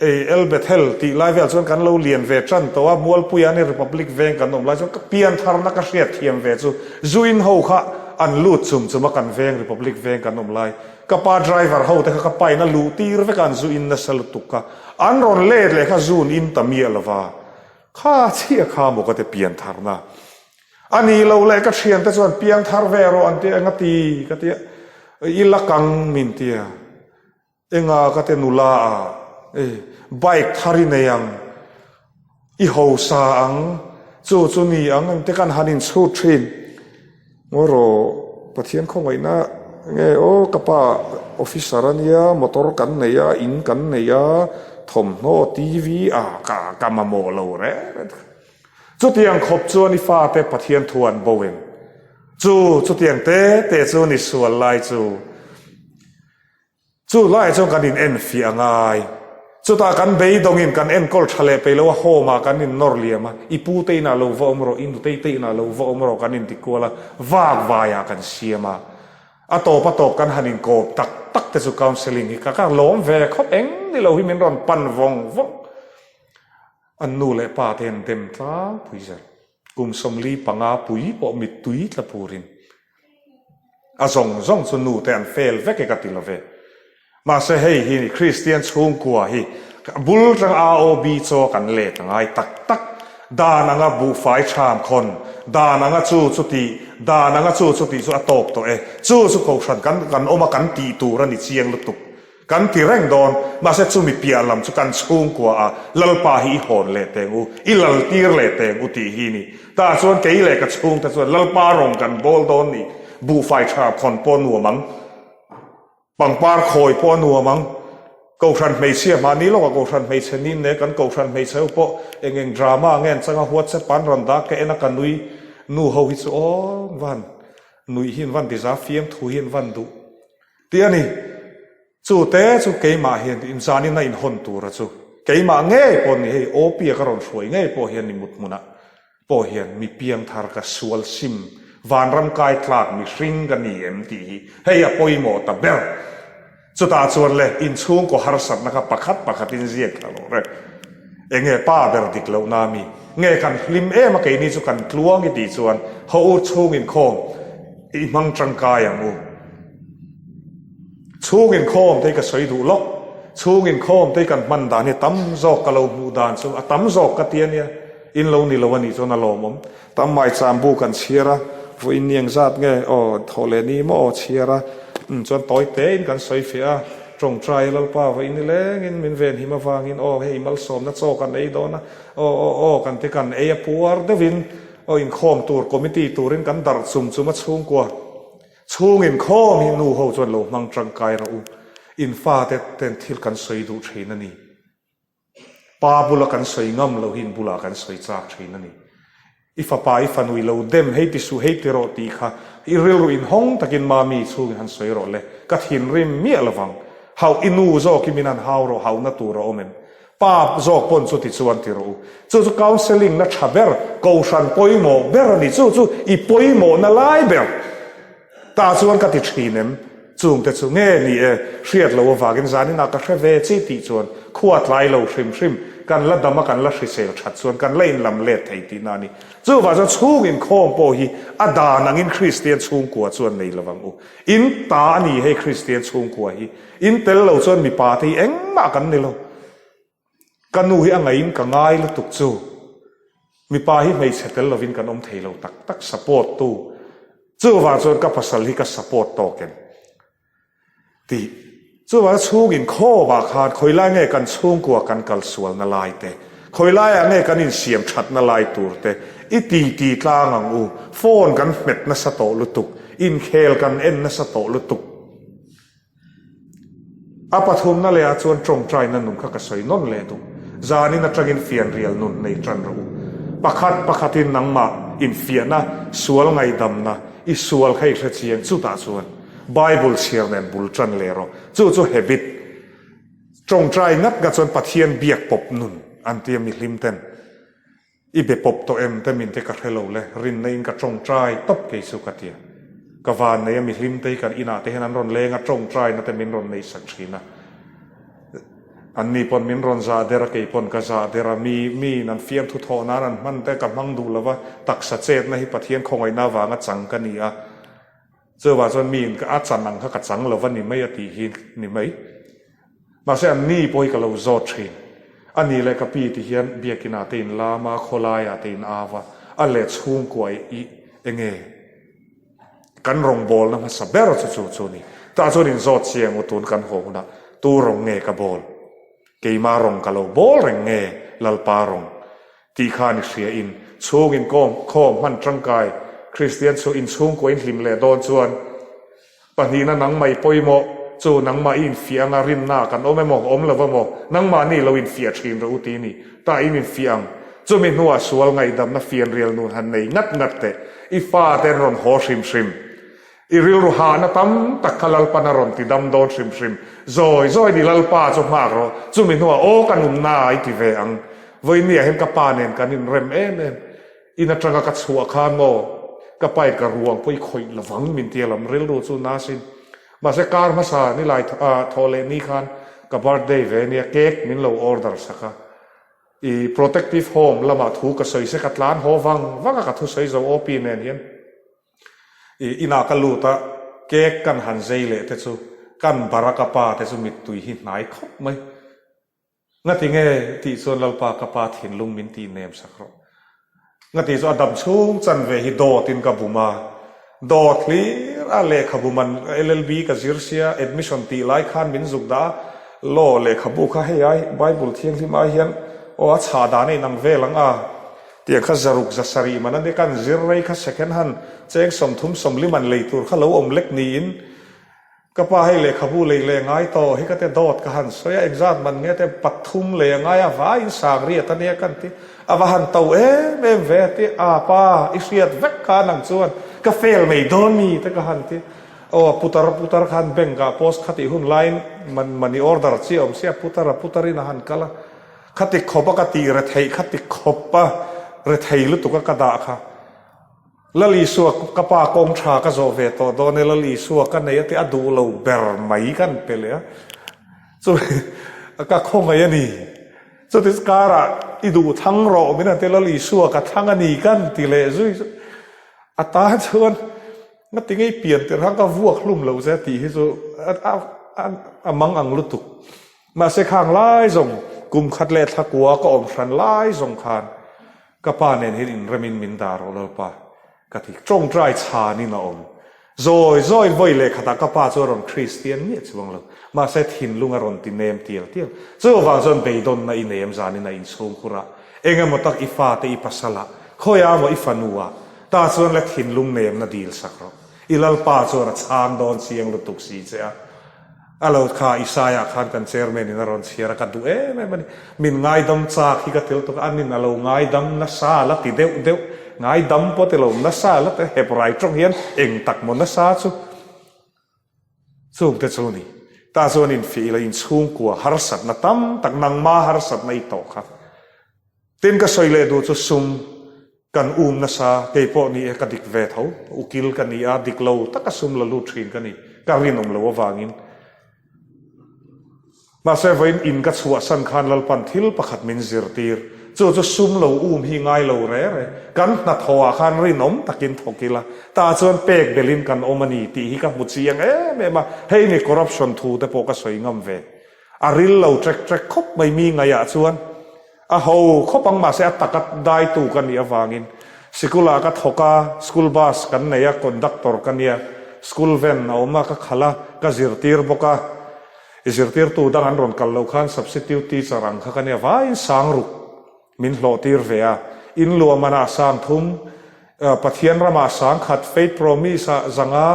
ei El Bethel tih lai vel chuan kan lo lian ve tan tawh a, Mualpuia ni Republic veng kan awm lai chuan ka pian tharna ka hriat thiam ve chu Zuin ho kha an lut chum chum a kan veng Republic veng kan awm lai. Ka pa driver ho te kha ka pain a luh tir vek a an zu in nasa lutuk a, an rawn let leh kha zun in ta miah lova, kha chiah kha maw ka ti pian tharna a nih loh leh ka thian te chuan piang thar ve rawh an ti enga ti ka ti a, i la kang min ti a, enga ka ti nula a, ei bike thar i nei ang, I hausa ang, chu chu ni ang engte kan han inchhut thin. Ngaw rawh, Pathian khawngaihna nge aw ka pa officer a nia, motor kan nei a, in kan nei a, thawmhnaw, TV ah ka ka mamawh lo reng reng. Chutiang khawp chuan i fate Pathian thu an bo em? Chu chutiang te te chu ni sual lai chu. Chu laiah chuan kan in enfiah a ngai. Chutah kan beidawngin kan enkawl tha leh peih lo a, home ah kan in nawr liam a, i pu te inah lo va awm rawh, i nutei te inah lo va awm rawh kan inti kual a, vak vaiah kan siam a. A tawp a tawp kan han inkawp tak tak te chu counselling hi ka ka lawm ve khawp eng ni lo hi min rawn pan vawng vawng. An nu leh pa te an dem tlangpui zel. Kum 45 pui pawh mittui tla purin a zawng zawng chu nu te an fail vek e ka ti lo ve. Mahse hei hi ni Kristian chhungkua hi bul tang AOB chaw kan let a ngai tak tak. Dan anga buhfai ṭham khawn, dan anga chu chu tih, dan anga chu chu tih chu a tawk tawh e. Chu chu kohhran kan kan awm a kan tih tur a ni chiang lutuk. Kan ti reng dawn, mahse chumi piah lam chu kan chhungkua a Lalpa hi i hawn leh teng u, i laltir leh teng u tih hi ni. Tah chuan kei leh ka chhungte chuan Lalpa rawng kan bawl dawn ni, buhfai ṭha khawn pawh nuam ang, pangpar khawi pawh nuam ang, Kohhran hmeichhia mahni lawkah Kohhran hmeichhe nin ne kan Kohhran hmeichhe ho pawh eng eng drama nge an changa WhatsApp an rawn dah ka en a ka nui nu ho hi chu aw van nuih hi an van ti za fiamthu hi an van duh Tih a ni. Chu te chu keimah hian inzanin a inhawn tura chu keimah ngei pawh ni hei OP-a ka rawn hruai ngei pawh hian ni mut hmunah pawh hian mi piangthar ka sual sim vanram kai tlak mihring ka ni em tih hi hei a pawimawh ta ber. Chutah chuan le inchhungkaw harsatna kha pakhat pakhatin ziak thla lo reng. Enge pa ber dik loh na mi? Nge kan hlim em a keini chu kan tluang i tih chuan haw u chhung inkhawm i hmang tangkai ang u. Chhung inkhawm te hi ka sawi duh lawk. Chhung inkhawm te hi kan hman dan hi a tam zawk ka lo hmuh dan chu a tam zawk ka ti a nia. In lo ni lo a nih chuan a lawmawm. Tam mai chambu kan chhiar a, vawiin ni engzat nge aw thawh leh ni maw aw chhiar a, umm chuan tawi tein kan sawi fiah a, tawngtai a Lalpa vawiin ni lengin min venhim avangin aw hei malsawmna chaw kan ei dawn a, aw aw aw kan ti kan ei a puar deuhin aw inkhawm tur committee turin kan darh chum chum a chhungkua chhung inkhawm hi nu ho chuan lo hmang tangkai rawh u, in fate ten thil kan sawi duh thin a ni. Pa bula kan sawi ngam lo hi in bulah kan sawi chak thin a ni. I fapa i fanu i lo dem hei ti suh hei ti rawh tih kha i rilru inhawng takin mami chhungin han sawi rawh le, ka thinrim miah lovang. Hauh i nu zawk i min han hau rawh hauhna tur a awm em? Pa zawk pawn chuti chuan ti rawh u. Chu chu counselling na tha ber, kohhran pawimawh ber a ni. Chu chu i pawimawhna lai ber. Tah chuan ka ti thin em? Chungte chu nge ni e, hriat lo avangin zaninah ka hre ve chi tih chuan khua tlai lo hrim hrim, kan la dam a kan la hrisel that chuan kan la inlam let thei tihna a ni. Chuvang chuan chhung inkhawm pawh hi a dan angin Kristian chhungkua chuan nei lovang u. In ta a ni hei Kristian chhungkua hi. In tel lo chuan mipa te hi engmah kan ni lo. Ka nu hi a ngaiin ka ngai lutuk chu mipa hi hmeichhe tel lovin kan awm thei lo tak tak support tu chuvang chuan ka pasal hi ka support tawk em tih chuvang chhung inkhawm ah khan khawi lai nge kan chhungkua kan kal sual na lai te khawi lai ah nge kan insiam that na lai tur te i ti ti tlang ang u phone kan hmet nasa tawh lutuk inkhel kan en nasa tawh lutuk. A pathumna lehah chuan tawngtaina nun kha ka sawi nawn leh duh. Zanin atangin fianrial nun nei tan rawh u. Pakhat pakhatin nangmah infiahna, sual ngaihdamna, i sual kha i hre chiang chutah chuan Bible chhiar nen bul tan leh rawh. Chu chu habit. Tawngtai ngat ngat chuan Pathian biak pawp nun an tia mihlim ten. I be pawp tawh em te min te ka hre lo le, rinna in ka tawngtai tawp kei chu ka tia. Ka van nei a mi hlim te hi kan inah te hian an rawn leng a, tawngtaina te min rawn nei sak thin a. An ni pawn min rawn zah der a, kei pawn ka zah der a, mi mi in an fiamthu thawh nan an hman te ka hmang duh lo va, taksa chetna hi Pathian khawngaihna avanga chang ka ni a. Chuvah chuan mi in a chan ang kha ka chang lo va ni mai a tih hi ni mai. Mahse an ni pawh hi ka lo zawt thin. A ni leh ka pi ti hian biakinah te in lam a, khawlaiah te in au a, a leh chhungkua i enge kan rawngbawlna hmasa ber chu chu chu ni. Tah chuan in zawt chiang u tun kan haw hunah tu rawng nge ka bawl? Keima rawng ka lo bawl reng nge Lalpa rawng? Tih khan i hria in chhung in kawm khawm hman tangkai Kristian chu in chhungkua in hlim leh dawn chuan pahnihna nangmah i pawimawh chu nangmah i infiah anga rinna kan awm emaw awm lo emaw nangmahni lo infiah thin rawh u ti ni tah in infiah ang chumi hnuah sual ngaihdamna fianrial nun han nei ngat ngat teh i fate an rawn haw hrim hrim I rilru hahna tam tak kha Lalpan a rawn ti dam dawn hrim hrim. Zawi zawi ni Lalpa chu nghak rawh. Chumi hnuah aw ka nunna i ti ve ang. Vawinia hian ka pa nen kan inrem em em. In atanga ka chhuah khan maw ka pa in ka ruang pawh i khawih lovang min ti alam rilru chu nasin. Mahse kar hmasa nilai thawh leh ni khan ka birthday ve nia cake min lo order sak a. I protective home lamah thu ka sawi se ka tlan haw vang vang a ka thusawi zo OP nen hian i inah ka lut a cake kan han zei leh te chu kan baraka pa te chu mittui hi hnai khawp mai. Ngati nge tih chuan Lalpa ka pa thinlung min tih nem sak rawh. Ngati chu a dam chhung chan ve hi dawt in ka bum a, dawt hlir a lehkhabu man LLB ka zir sia admission tih lai khan min zuk dah a, law lehkhabu kha hei ai Bible thianghlim ai hian aw a chhah dan a inang vel ang a tiang kha zaruk zasarih man a nia kan zir rei kha second hand cheng 30 sawmli man lei tur kha lo awm lek niin Ka pa hei lehkhabu lei leh ngai tawh hi ka te dawt ka han sawi a, engzat man nge te pathum lei a ngai a vaiin sangriat a nia kan ti, a va han to em em ve a ti, a pa i hriat vek kha nang chuan ka fail mai dawn mi te ka han ti, aw a putar putar khan bank ah post kha tih hun laiin money order chi a awm sia putar a putar in a han kal a, khati khawp a ka tih retheih khati khawp a rethei lutuk a ka dah kha. Lal Isua ka pa kawng tha ka zawh ve tawh dawn e, Lal Isua ka nei a ti a duh lo ber mai kan pe leh a, chu ka khawngaih a ni. Chuti karah i duh thlang rawh min han ti Lal Isua ka thlang a ni kan ti leh zui chu a tan chuan ngati ngei pian tirh khan ka vuak hlum lo che tih hi chu a mang ang lutuk. Mahse khang lai zawng kum khat leh thla kua ka awm hran lai zawng khan Ka pa nen hian inremin min dah rawh Lalpa, ka ti. Tawngtai chhanin a awm. Zawi zawi vawi leh khatah ka pa chu a rawn Kristian miah chuang lo. Mahse thinlung a rawn ti nem tial tial. Chuvang chuan beidawnna i nei em zanin a inchhung khurah, eng emaw tak i fate i pasalah, khawiah emaw i fanuah, ta chuan le thinlung nemna dil sak rawh. I Lalpa chuan a chhang dawn chiang lutuk si che a. A lo kha Isaiah khan kan chairman in a rawn chhiar a, ka duh em em a ni. Min ngaidam chak hi ka til tuk a, anin a lo ngaidam nasa la ti deuh deuh, ngaidam pawh ti lo nasa la ti Hebrai tawng hian eng tak maw nasa chu chungte chu ni. Tah chuan infiah ila inchhungkua harsatna tam tak nangma harsatna i tawh kha. Tin ka sawi leh duh chu sum kan um nasa, kei pawh ni e ka dik ve tho, ukil ka ni a, dik lo taka sum la lut thin ka ni, ka rinawm lo avangin. Mahse vawiin in ka chhuahsan khan Lalpan thil pakhat min zirtir, chu chu sum lo um hi ngai lo re re, kan hnathawh ah khan rinawm takin thawk ila, tah chuan pek belin kan awm a ni tih hi ka hmu chiang em em a, hei ni corruption thu te pawh ka sawi ngam ve. A ril lo trek trek khawp mai mi ngaihah chuan a ho khawp ang mahse a taka daitu ka nih avangin sikul ah ka thawk a, school bus kan nei a, conductor ka nia, school van a awm a ka khalh a, ka zirtir bawk a, i zirtirtu dang an rawn kal loh khan substitute teacher ang kha ka nia vaiin sang ruk Min hlawhtir ve a, in luahmanah 30, Pathian ramah 10,000, Faith Promise-ah zanga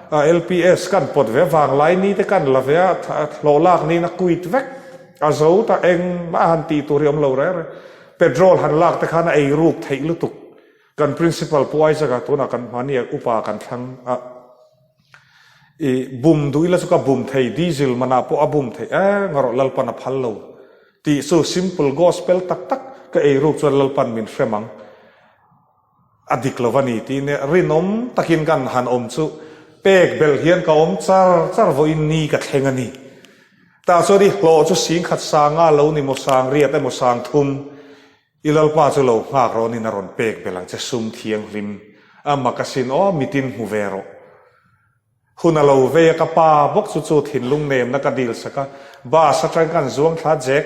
LPS kan pawt ve, vanglai ni te kan la ve a, hlawh lak niin a quit vek, a zo ta engmah han tih tur hi awm lo reng reng. Petrol han lak te khan a ei ruk theih lutuk. Kan Principal Pu Isaac-a tunah kan hmani upa kan thlang a, I bum duh ila chu ka bum thei, diesel manah pawh a bum theih e, ngarawh Lalpan a phal lo tih chu simple gospel tak tak ka ei ruk chuan Lalpan min hrem ang a dik lo va ni tih nia rinawm takin kan han awm chu pek belh hian ka awm char char vawiin ni ka thleng a ni. Tah chuan i hlawh chu 10,000 sanga lo ni maw 80,000 emaw 30,000 I Lalpa chu lo nghak rawh nin a rawn pek belh ang che sum thianghlim a mak asin aw mitin hmu ve rawh. Hun a lo vei a ka pa bawk chu chu thinlung nemna ka dil sak a bus atang kan zuang thla Jack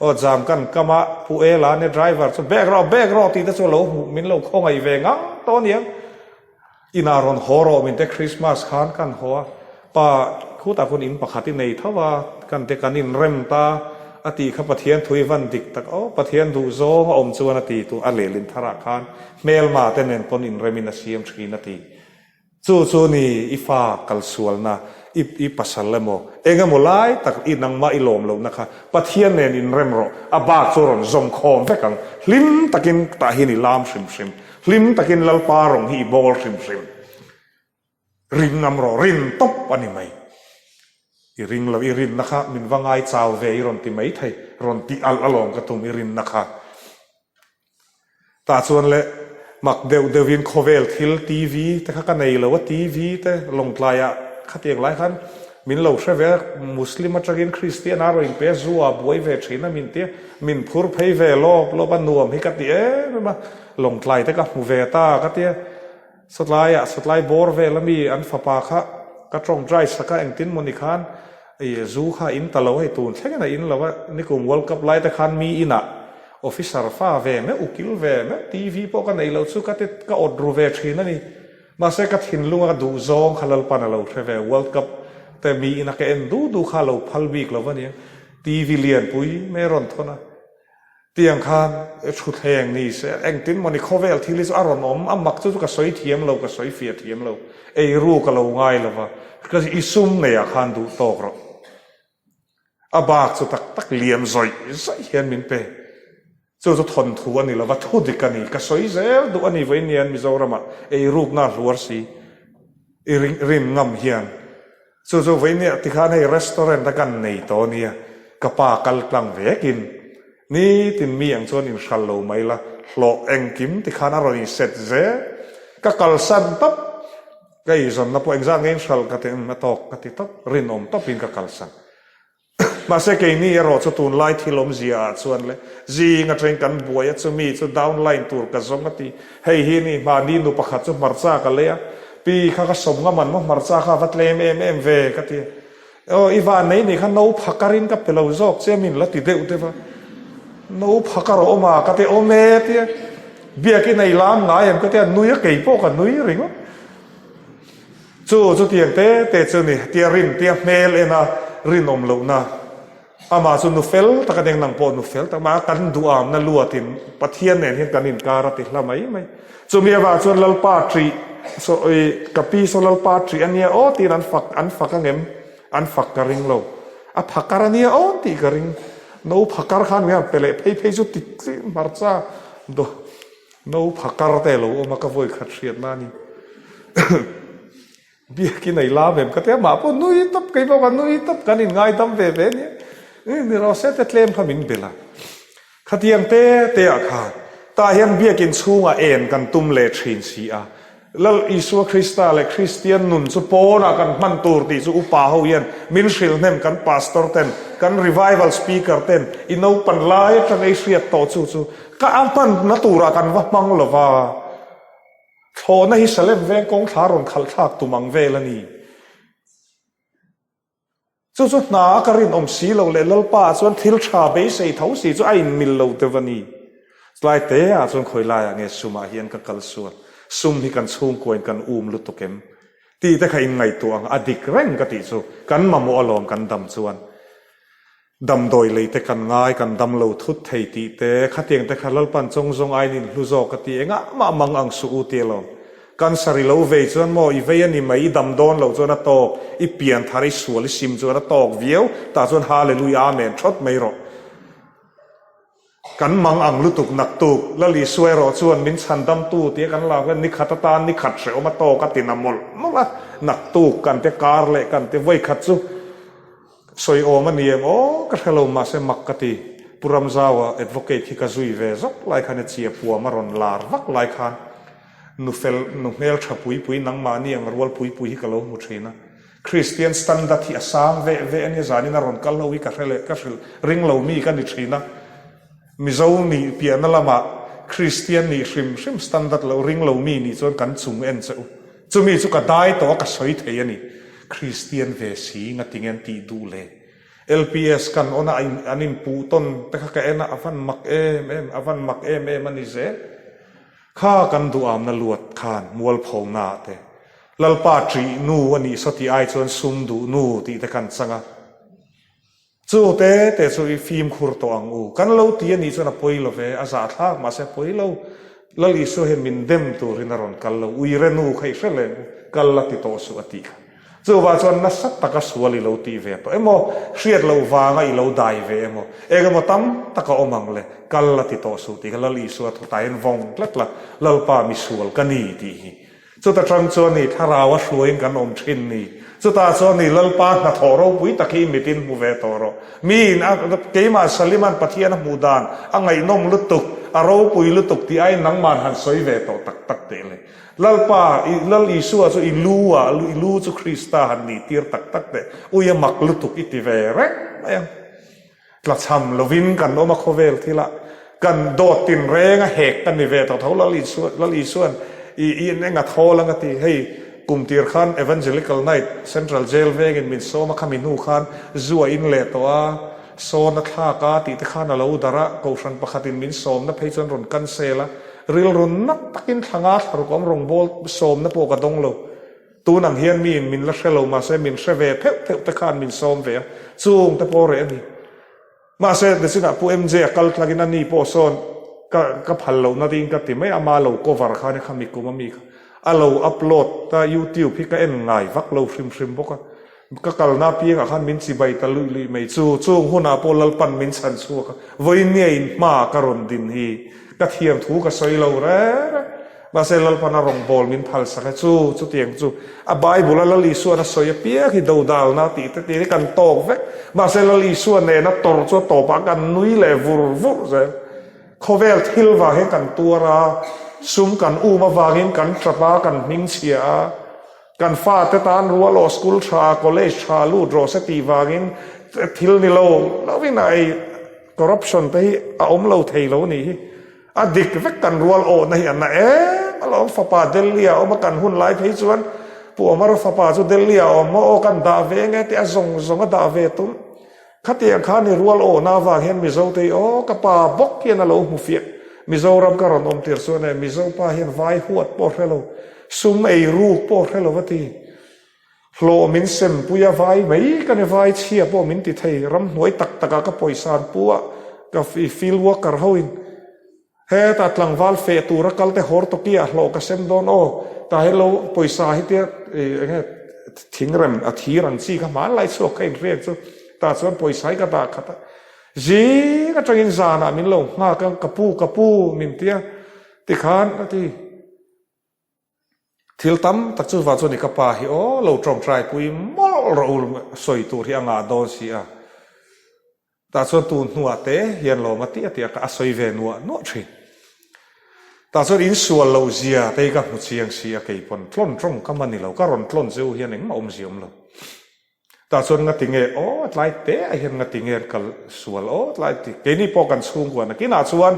aw jam kan kam a Pu Ela ania driver chu bag rawh bag rawh tih te chu a lo hmuh min lo khawngaih ve ngang tawh aniang. Inah rawn haw rawh min te Christmas khan kan haw a, pa khutah khawn in pakhat i nei tho a, kan te kan inrem ta a tih kha Pathian thu i van dik tak aw, Pathian duh zawng a awm chuan a ti tu a lehlin tharah khan hmelma te nen pawn inremin a siam thin a ti. Chu chu ni i fa kalsualna i i pasal emaw eng emaw lai tak i nangmah i lawm lohna kha Pathian nen inrem rawh a bak chu rawn zawm khawm vek ang, hlim takin tah hian i lam hrim hrim. Hlim takin Lalpa rawng hi i bawl hrim hrim. Ring ngam rawh, rin tawp a ni mai. I ring lo, i rinna kha min va ngai chau ve i rawn ti mai thei, rawn ti alh alawm ka tum i rinna kha. Tah chuan le mak deuh deuhin khawvel thil TV te kha ka nei lo a, TV te Lawngtlaiah khatiang lai khan. Min lo hre ve a, Muslim atangin Kristian a rawn inpe a, zu ah buai ve thin a min ti a, min phur phei ve lawp lawp a, nuam hi ka ti em em a, Lawngtlai te ka hmu ve ta ka ti a, sawtlaiah sawtlai bawr vel ami an fapa kha ka tawngtai sak a, engtin maw ni khan ih zu kha a in ta lo hei tun thlengin a in lo a, nikum World Cup lai te khan mi inah officer fa ve meuh ukil ve meuh TV pawh ka nei lo chu ka ti ka awt ru ve thin a ni. Mahse ka thinlunga ka duh zawng kha Lalpan a lo hre ve, World Cup te miin a ka en du du kha a lo phal bik lo va nia, TV lianpui mai a rawn thawn a, tiang khan thutthleng ni se engtin mawni khawvel thil hi chu a rawn awm, a mak chu chu ka sawi thiam lo, ka sawi fiah thiam lo, eiru ka lo ngai lo va, ka i sum neiah khan duh tawk rawh. A bak chu tak tak liam zawih zawih hian min pe. Chu chu thawnthu a ni lova, thu dik a ni. Ka sawi zel duh a ni vawiin hian Mizoramah eirukna hluar si i rin ngam hian. Chu chu vawiin nia tikhan hei restaurant a kan nei tawh nia, ka pa kal tlang vekin nitin mi ang chuan inhral lo mai la, hlawh engkim tikhan a rawn inset zel. Ka kalsan tawp. Ka eizawnna pawh engzat nge inhral ka ti a tawk ka ti tawp, rinawm tawpin ka kalsan. Mahse keini erawh chu tunlai thil awmzia ah chuan le zing atangin kan buai a chumi chu downline tur ka zawng a ti. Hei hi ni mahni nu pakhat chu hmarcha ka lei a, pi kha ka sawm ngam an maw hmarcha kha a va tlem em em ve ka ti a. Aw i van nei nih kha no phakarin ka pe lo zawk che min la ti deuh deuh a, no phakar a awm a ka ti awm e tia biakin ei lam ngai em ka tia nui a kei pawh ka nui ringawt. Chu chutiang te te chu ni tia rin tia hmel en a rinawm lohna amah chu nu fel tak a nia nang pawh nu fel tak mah a kan duhamna luatin Pathian nen hian kan inkar a ti hla mai mai. Chumi avang chuan Lalpa ṭih saw i ka pi saw Lalpa ṭih a nia aw tiin an fak an fak angem? An fak ka ring lo. A phakar a nia aw tih ka ring. No phakar khan mi han pe leh phei phei chu ti tli hmarcha do no phakar te lo awm a ka vawi khat hriatna a ni. Biakin a i lam em ka ti a, mah pawh nui tawp kei pawh ka nui tawp kan inngaidam ve ve a nia. Ni rawh se te tlem kha min belh a. Khatiang te te ah khan tah hian biakin chhungah en kan tum leh thin si a, Lal Isua Krista leh Kristian nun chu pawnah kan hman tur tih chu upa ho hian min hrilh hnem kan pastor ten, kan revival speaker ten i naupan lai atanga i hriat tawh chu chu ka a hmanna turah kan va hmang lo va, thlawhna hi Salem veng kawngthla rawn khalh thlak tum ang vel a ni. Chu chu hna a ka rinawm si lo leh Lalpa ah chuan thil tha beisei tho si chu a inmil lo deuh a ni. Tlai te ah chuan khawi laiah nge sumah hian ka kal sual, sum hi kan chhungkuain kan um lutuk em? Tih te kha inngaihtuah ang, a dik reng ka tih chu kan mamawh alawm kan dam chuan. Damdawi lei te kan ngai, kan dam lo thut thei tih te, khatiang te kha Lalpan chawng zawng aiin in hlu zawk a ti, engah mah mang ang suh u ti alawm. Cancer i lo vei chuan maw i vei a ni mai, i dam dawn loh chuan a tawk, i pian thar i sual i sim chuan a tawk viau, tah chuan Hallelujah Amen thawt mai rawh. Kan mang ang lutuk naktuk, Lal Isua erawh chuan min chhandamtu tia kan lak hian nikhat atan nikhat hrehawm a tawk a ti na mawlh mawlh a, naktuk kan te kar leh kan te vawikhat chu Sawi awm a ni em aw ka hre lo mahse mak ka ti. Pu Ramzaua advocate hi ka zui ve zawk lai khan e chia puam a rawn lar vak lai khan nu fel nu hmel tha pui pui nangmahni ang rual pui pui hi ka lo hmu thin a. Christian standard hi a sang veh veh a nia zanin a rawn kal ho hi ka hre leh ka hrilh ring lo mi ka ni thin a. Mizo nih piahna lamah Kristian nih hrim hrim standard loh ring lo mi nih chuan kan chung en che u. Chumi chu ka dai tawh a ka sawi thei a ni. Kristian ve si ngatinge an tih duh le? LPS kan awn a an inpuh tawn te kha ka en a, a van mak em em, a van mak em em a ni zel. Kha kan duhamna luat khan mualphona ah te Lalpa ṭih nu a nih saw tih ai chuan sum duh nu tih te kan chang a. Chu te te chu i fimkhur tawh ang u. Kan lo ti a nih chuan a pawi lo ve, a zahthlak mahse a pawi lo. Lal Isua hian min dem turin a rawn kal lo, uire nu kha i hre leh u, kal la ti tawh suh a tih kha. Chuvah chuan nasa taka sual i lo tih ve tawh emaw, hriat loh vanga i lo dai ve emaw, eng emaw tam tak a awm ang le, kal la ti tawh suh tih kha Lal Isua thutah hian vawng tlat la, Lalpa misual ka ni tih hi. Chuta tang chuan ni thlarau a hruaiin kan awm thin ni. Chutah chuan ni Lalpa hnathawh ropui tak hi mitin hmu ve tawh rawh. Miin a keimah Saliman Pathian a hmuh dan a ngaihnawm lutuk. A ropui lutuk tih aiin nangman han sawi ve tawh tak tak teh le. Lalpa, i Lal Isua chu i lu ah, i lu chu Krista han nih tir tak tak teh. Ui a mak lutuk i ti ve reng mai ang. Tlachham lovin kan awm a khawvel thilah kan dawt tinreng a hek ka ni ve tawh tho Lal Isua, Lal Isuan i i eng a thawl ang a ti. Hei kum tir khan Evangelical Night Central Jail vengin min sawm a khami hnu khan zu a in leh tawh a, sawn a thlak a tih te khan a lo darh a, kohhran pakhatin min sawmna phei chuan rawn cancel a, rilru nat takin thlanga thlaruk awm rawngbâwl sawmna pawh ka dawng lo. Tun ang hian miin min la hre lo mahse min hre ve pheuh pheuh te khan min sawm ve a, chung te pawh reh a ni. Mahse nichinah Pu MJ a kal tlangin a ni pawh sawn ka ka phal lohna ding ka ti mai a, ama lo cover khan i kha mi kum a mi kha a lo upload a, youtube hi ka en ngai vak lo hrim hrim bawk a, ka kalna apiangah khan min chibai ta luih luih mai chu, chung hunah pawh Lalpan min chhan chhuak a, vawiin in hma ka rawn din hi ka thiam thu ka sawi lo reng reng. Mahse, Lalpan a rawngbâwl min phalsak e, chu chutiang chu a Bible-a Lal Isua'n a sawi apiang hi dodâlna tih te tih hi kan tâwk vek. Mahse, Lal Isua nêna tawrh chu a tâwpah kan nui leh vur vur zel. Khawvêl thil vâng hian kan tuar a, sum kan ûm avângin kan ṭap a, kan hmingchhia a, kan fate tân rual aw school ṭha, college ṭha lût rawh se tih vângin thil ni lo lovin a ei corruption te hi a awm lo thei lo a nih hi. A dik vek kan rual awhna hi a na em alawm fapa Delhi ah awm a kan hun lai phei chuan Pu Omar fapa chu Delhi ah awm maw aw kan dah ve nge tih a zawng zawng a dah ve tum khatiang khan i rual awhna avang hian Mizo te hi aw ka pa bawk hian a lo hmu fiah Mizoram ka rawn awm tir chuan e Mizo pa hian vai huat pawh hre lo sum ei ruk pawh hre lo a ti Hlawh min sem pui a vai mai ka ni vai chhia pawh min ti thei ramhnuai tak tak ah ka pawisa an pu a ka field worker ho in hetah tlangval feh tur a kal te hawr tawki ah hlawh ka sem dawn aw tah hian lo pawisa hi tia eng nge thingrem a thir ang chi kha hmanlai chhuak kha inhriat chu tah chuan pawisa hi ka dah khat a zing atangin zanah min lo nghak a ka pu ka pu min tia tikhan a ti. Thil tam tak chu vang chuan i ka pa hi aw lo tawngtai pui mawlh rawh u sawi tur hi a ngah dawn si a. Tah chuan tun hnuah te hian lawm a tih a tih a ka a sawi ve nuah nuah thin. Tah chuan in sual loh zia te hi ka hmu chiang si a kei pawn tlawn tawng ka man ni lo ka rawn tlawn che u hian engmah awmzia awm lo. Tah chuan ngati nge aw tlai te ah hian ngati nge an kal sual aw tlai ti keini pawh kan chhungkua nakinah chuan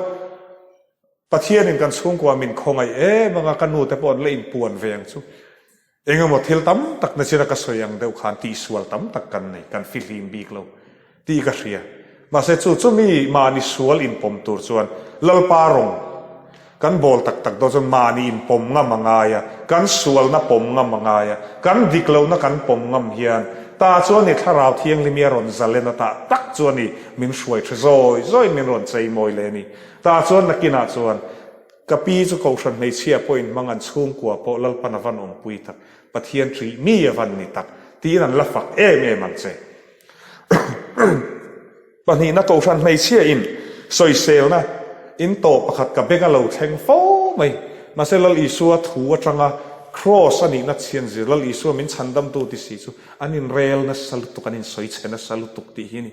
Pathianin kan chhungkua min khawngaih em anga ka nu te pawh an la inpuan ve ang chu. Engemaw thil tam tak na china ka sawi ang deuh khan tihsual tam tak kan nei, kan fihlim bik lo tih ka hria. Mahse chu chu mi mahni sual inpawm tur chuan Lalpa rawng kan bawl tak tak dawn chuan mahni inpawm ngam a ngai a, kan sualna pawm ngam a ngai a, kan dik lohna kan pawm ngam hian ta chuan i thlarau thianghlim hi a rawn zalen a tah tak chuan i min hruai tha zawi zawiin min rawn chei mawi leh a ni. Tah chuan nakinah chuan ka pi chu Kohhran hmeichhia pawhin hmang an chhungkua pawh Lalpan a van awmpui tak, Pathian ṭih mi a van ni tak tiin an la fak em em ang che. Pahnihna Kohhran hmeichhia in sawiselna in tawh pakhat ka beng a lo thleng fo mai. Mahse Lal Isua thu atanga Kraws a nihna chhian zir Lal Isua min chhandamtu ti si chu an inrel nasa lutuk, an insawichhe nasa lutuk tih hi a ni.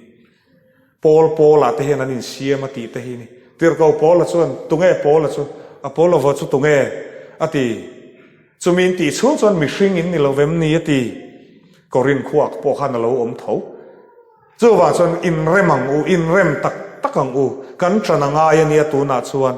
Paul Paula te hian an insiam a tih te hi ni. Tirhkoh Paula chuan, Tunge Paula chu? Apollo chu tunge? a ti. Chumi in tih chhung chuan mihring in ni lo vem ni a ti. Korinth khuak pawh khan a lo awm tho. Chuvang chuan inrem ang u, inrem tak tak ang u. Kan ṭan a ngai a nia tunah chuan.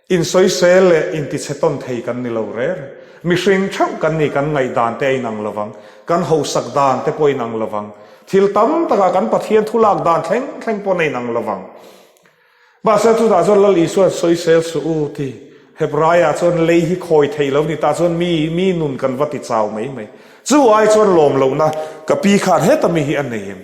Insawisel leh intichhe tawn thei kan ni lo rêr. Mihring theuh kan ni, kan ngaihdan te a inang lo vang, kan hausak dan te pawh a inang lo vang, thil tam takah kan Pathian thu lak dan thleng thleng pawh a inang lo vang. Mahse chutah chuan Lal Isua'n sawisel suh u ti Hebraiah chuan lei hi khawi theih lo ni tah chuan mi mi nun kan va ti chau mai mai. Chu ai chuan lawm lohna ka pi khan heta mi hi a nei em?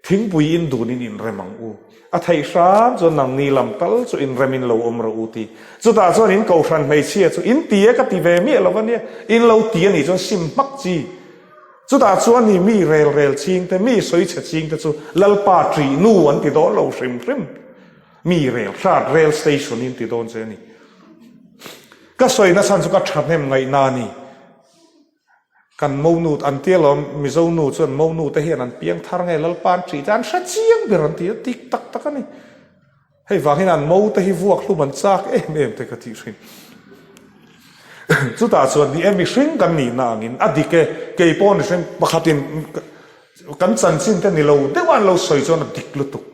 Thingpui in dun in inrem ang u. A theih hram chuan nangni lam tal chu inrem in lo awm rawh u ti. Chutah chuan in kohhran hmeichhia chu in ti e ka ti ve miah lo ania, in lo ti a nih chuan sim hmak chi. Chutah chuan i mi rel rel ching te, mi sawi chhe ching te chu Lalpa ṭih nu an ti dawn lo hrim hrim. Mi rel hrat rel station in ti dawn che a ni. Ka sawi nachhan chu ka ṭhahnem ngaihna a ni. Kan monu an ti alawm, Mizo nu chuan monu te hian an piang thar nge Lalpa an ṭih te an hre chiang ber an ti a, tik tak tak a ni. Hei vang hian an mo te hi vuak hlum an chak em em te ka tih thin. Chutah chuan ni e mihring kan nihna angin a dik e, kei pawh mihring pakhatin kan chanchin te ni lo deuh a an lo sawi chuan a dik lutuk.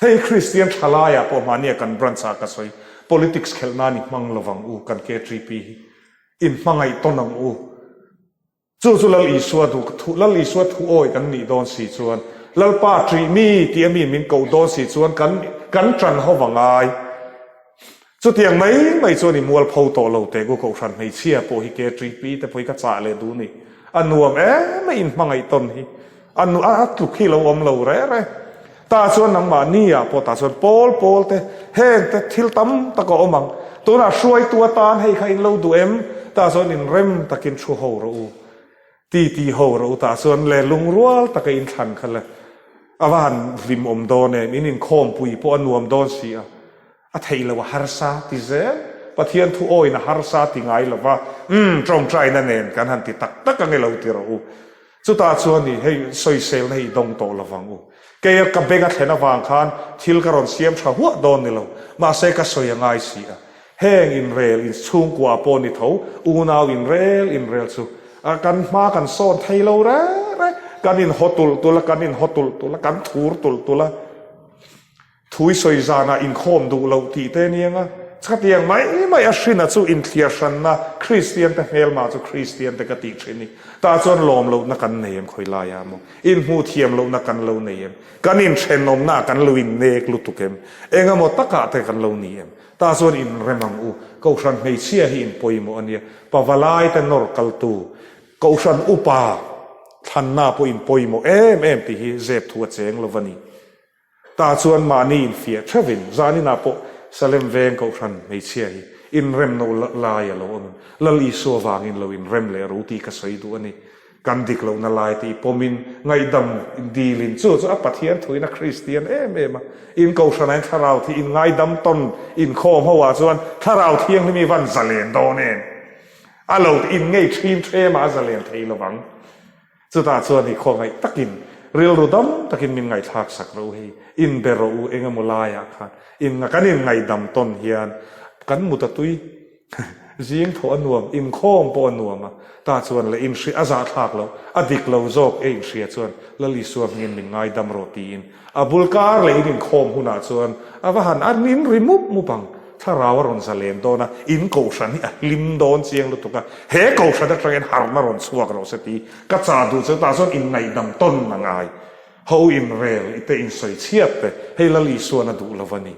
Hei Kristian thalaiah pawh mahnia kan branch ah ka sawi, politics khelh nan i hmang lovang u kan KTP hi inhmangaih tawn ang u. Chu chu Lal Isua duh thu, Lal Isua thu awi kan nih dawn si chuan, Lalpa ṭih mi tih a mi min koh dawn si chuan kan kan ṭan ho va ngai. Chutiang mai mai chuan i mualpho tawh lo teh ku Kohhran hmeichhia pawh hi KTP te pawh hi ka chah leh duh ni. A nuam em a inhmangaih tawn hi. A nu a tluk hi lo awm lo reh reh. Tah chuan nangmah ni ah pawh tah chuan pawl pawl te heng te thil tam tak a awm ang. Tunah hruaitu atan hei kha in lo duh em? Tah chuan in rem takin thu ho rawh u. Ti ti ho rawh u tah chuan le lungrual taka in thlan kha le a va han hlim awm dawn em? In inkhawmpui pawh a nuam dawn si a. A theih loh a harsa ti zel. Pathian thu awin a harsa ti ngai lo va, umm tawngtaina nen kan han ti tak tak ange lo ti rawh u. Chutah chuan i hei sawiselna hi i dawng tawh lo vang u. Kei a ka beng a thlen avang khan thil ka rawn siam tha huah dawn ni lo, mahse ka sawi a ngai si a. Heng inrel in chhungkua pawh ni tho, unau inrel inrel chu a kan hma kan sawn thei lo reng reng, kan inhaw tulh tulh a, kan inhaw tulh tulh a, kan thur tulh tulh a. Thui sawi zanah inkhawm duh loh tih te aniang a, chutiang mai mai a hrina chu inthliar hranna Kristian te hmelma chu Kristian te ka tih thin i, tah chuan lawm lohna kan nei em khawi laiah maw, inhmuh thiam lohna kan lo nei em, kan inthenawmnaah kan lo innek lutuk em, engemaw takah te kan lo ni em, tah chuan inrem ang u, Kohhran hmeichhia hi inpawimawh ania, pavalai te nawr kaltu, Kohhran upa thlanna pawh inpawimawh em em tih hi zep thu a cheng lo va ni. Tah chuan mahni infiah theuhin zaninah pawh Salem veng Kohhran hmeichhia hi inrem no lai a lo awm. Lal Isua vangin lo inrem leh ru tih ka sawi duh a ni. Kan dik lohna lai te i pawmin ngaihdam dilin chu chu a Pathian thuin a Kristian em em a. In Kohhranah in Thlarau thi in ngaidam tawn inkhawm ho ah chuan Thlarau Thianghlim i van zalen dawn em? A lo in ngei thin thlem ah a zalen thei lovang. Chutah chuan i khawngaih takin rilru dam takin min ngaihthlak sak rawh u hei, inbe rawh u engemaw laiah khan in kan inngaihdam tawn hian kan mut a tui zing thawh a nuam, inkhawm pawh a nuam a, tah chuan leh inhri a zahthlak loh, a dik lo zawk e inhria chuan Lal Isua hmingin min ngaidam rawh tiin a bul kar leh in inkhawm hunah chuan a va han an inri mup mup ang. Thlarau a rawn zalen dawn a, in kohhran hi a hlim dawn chiang lutuk a, he kohhran atangin harna rawn chhuak rawh se ti ka chah duh chu tah chuan inngaihdam tawn a ngai. Ho inrel i te insawi chhiat te, hei Lal Isuan a duh lo a ni.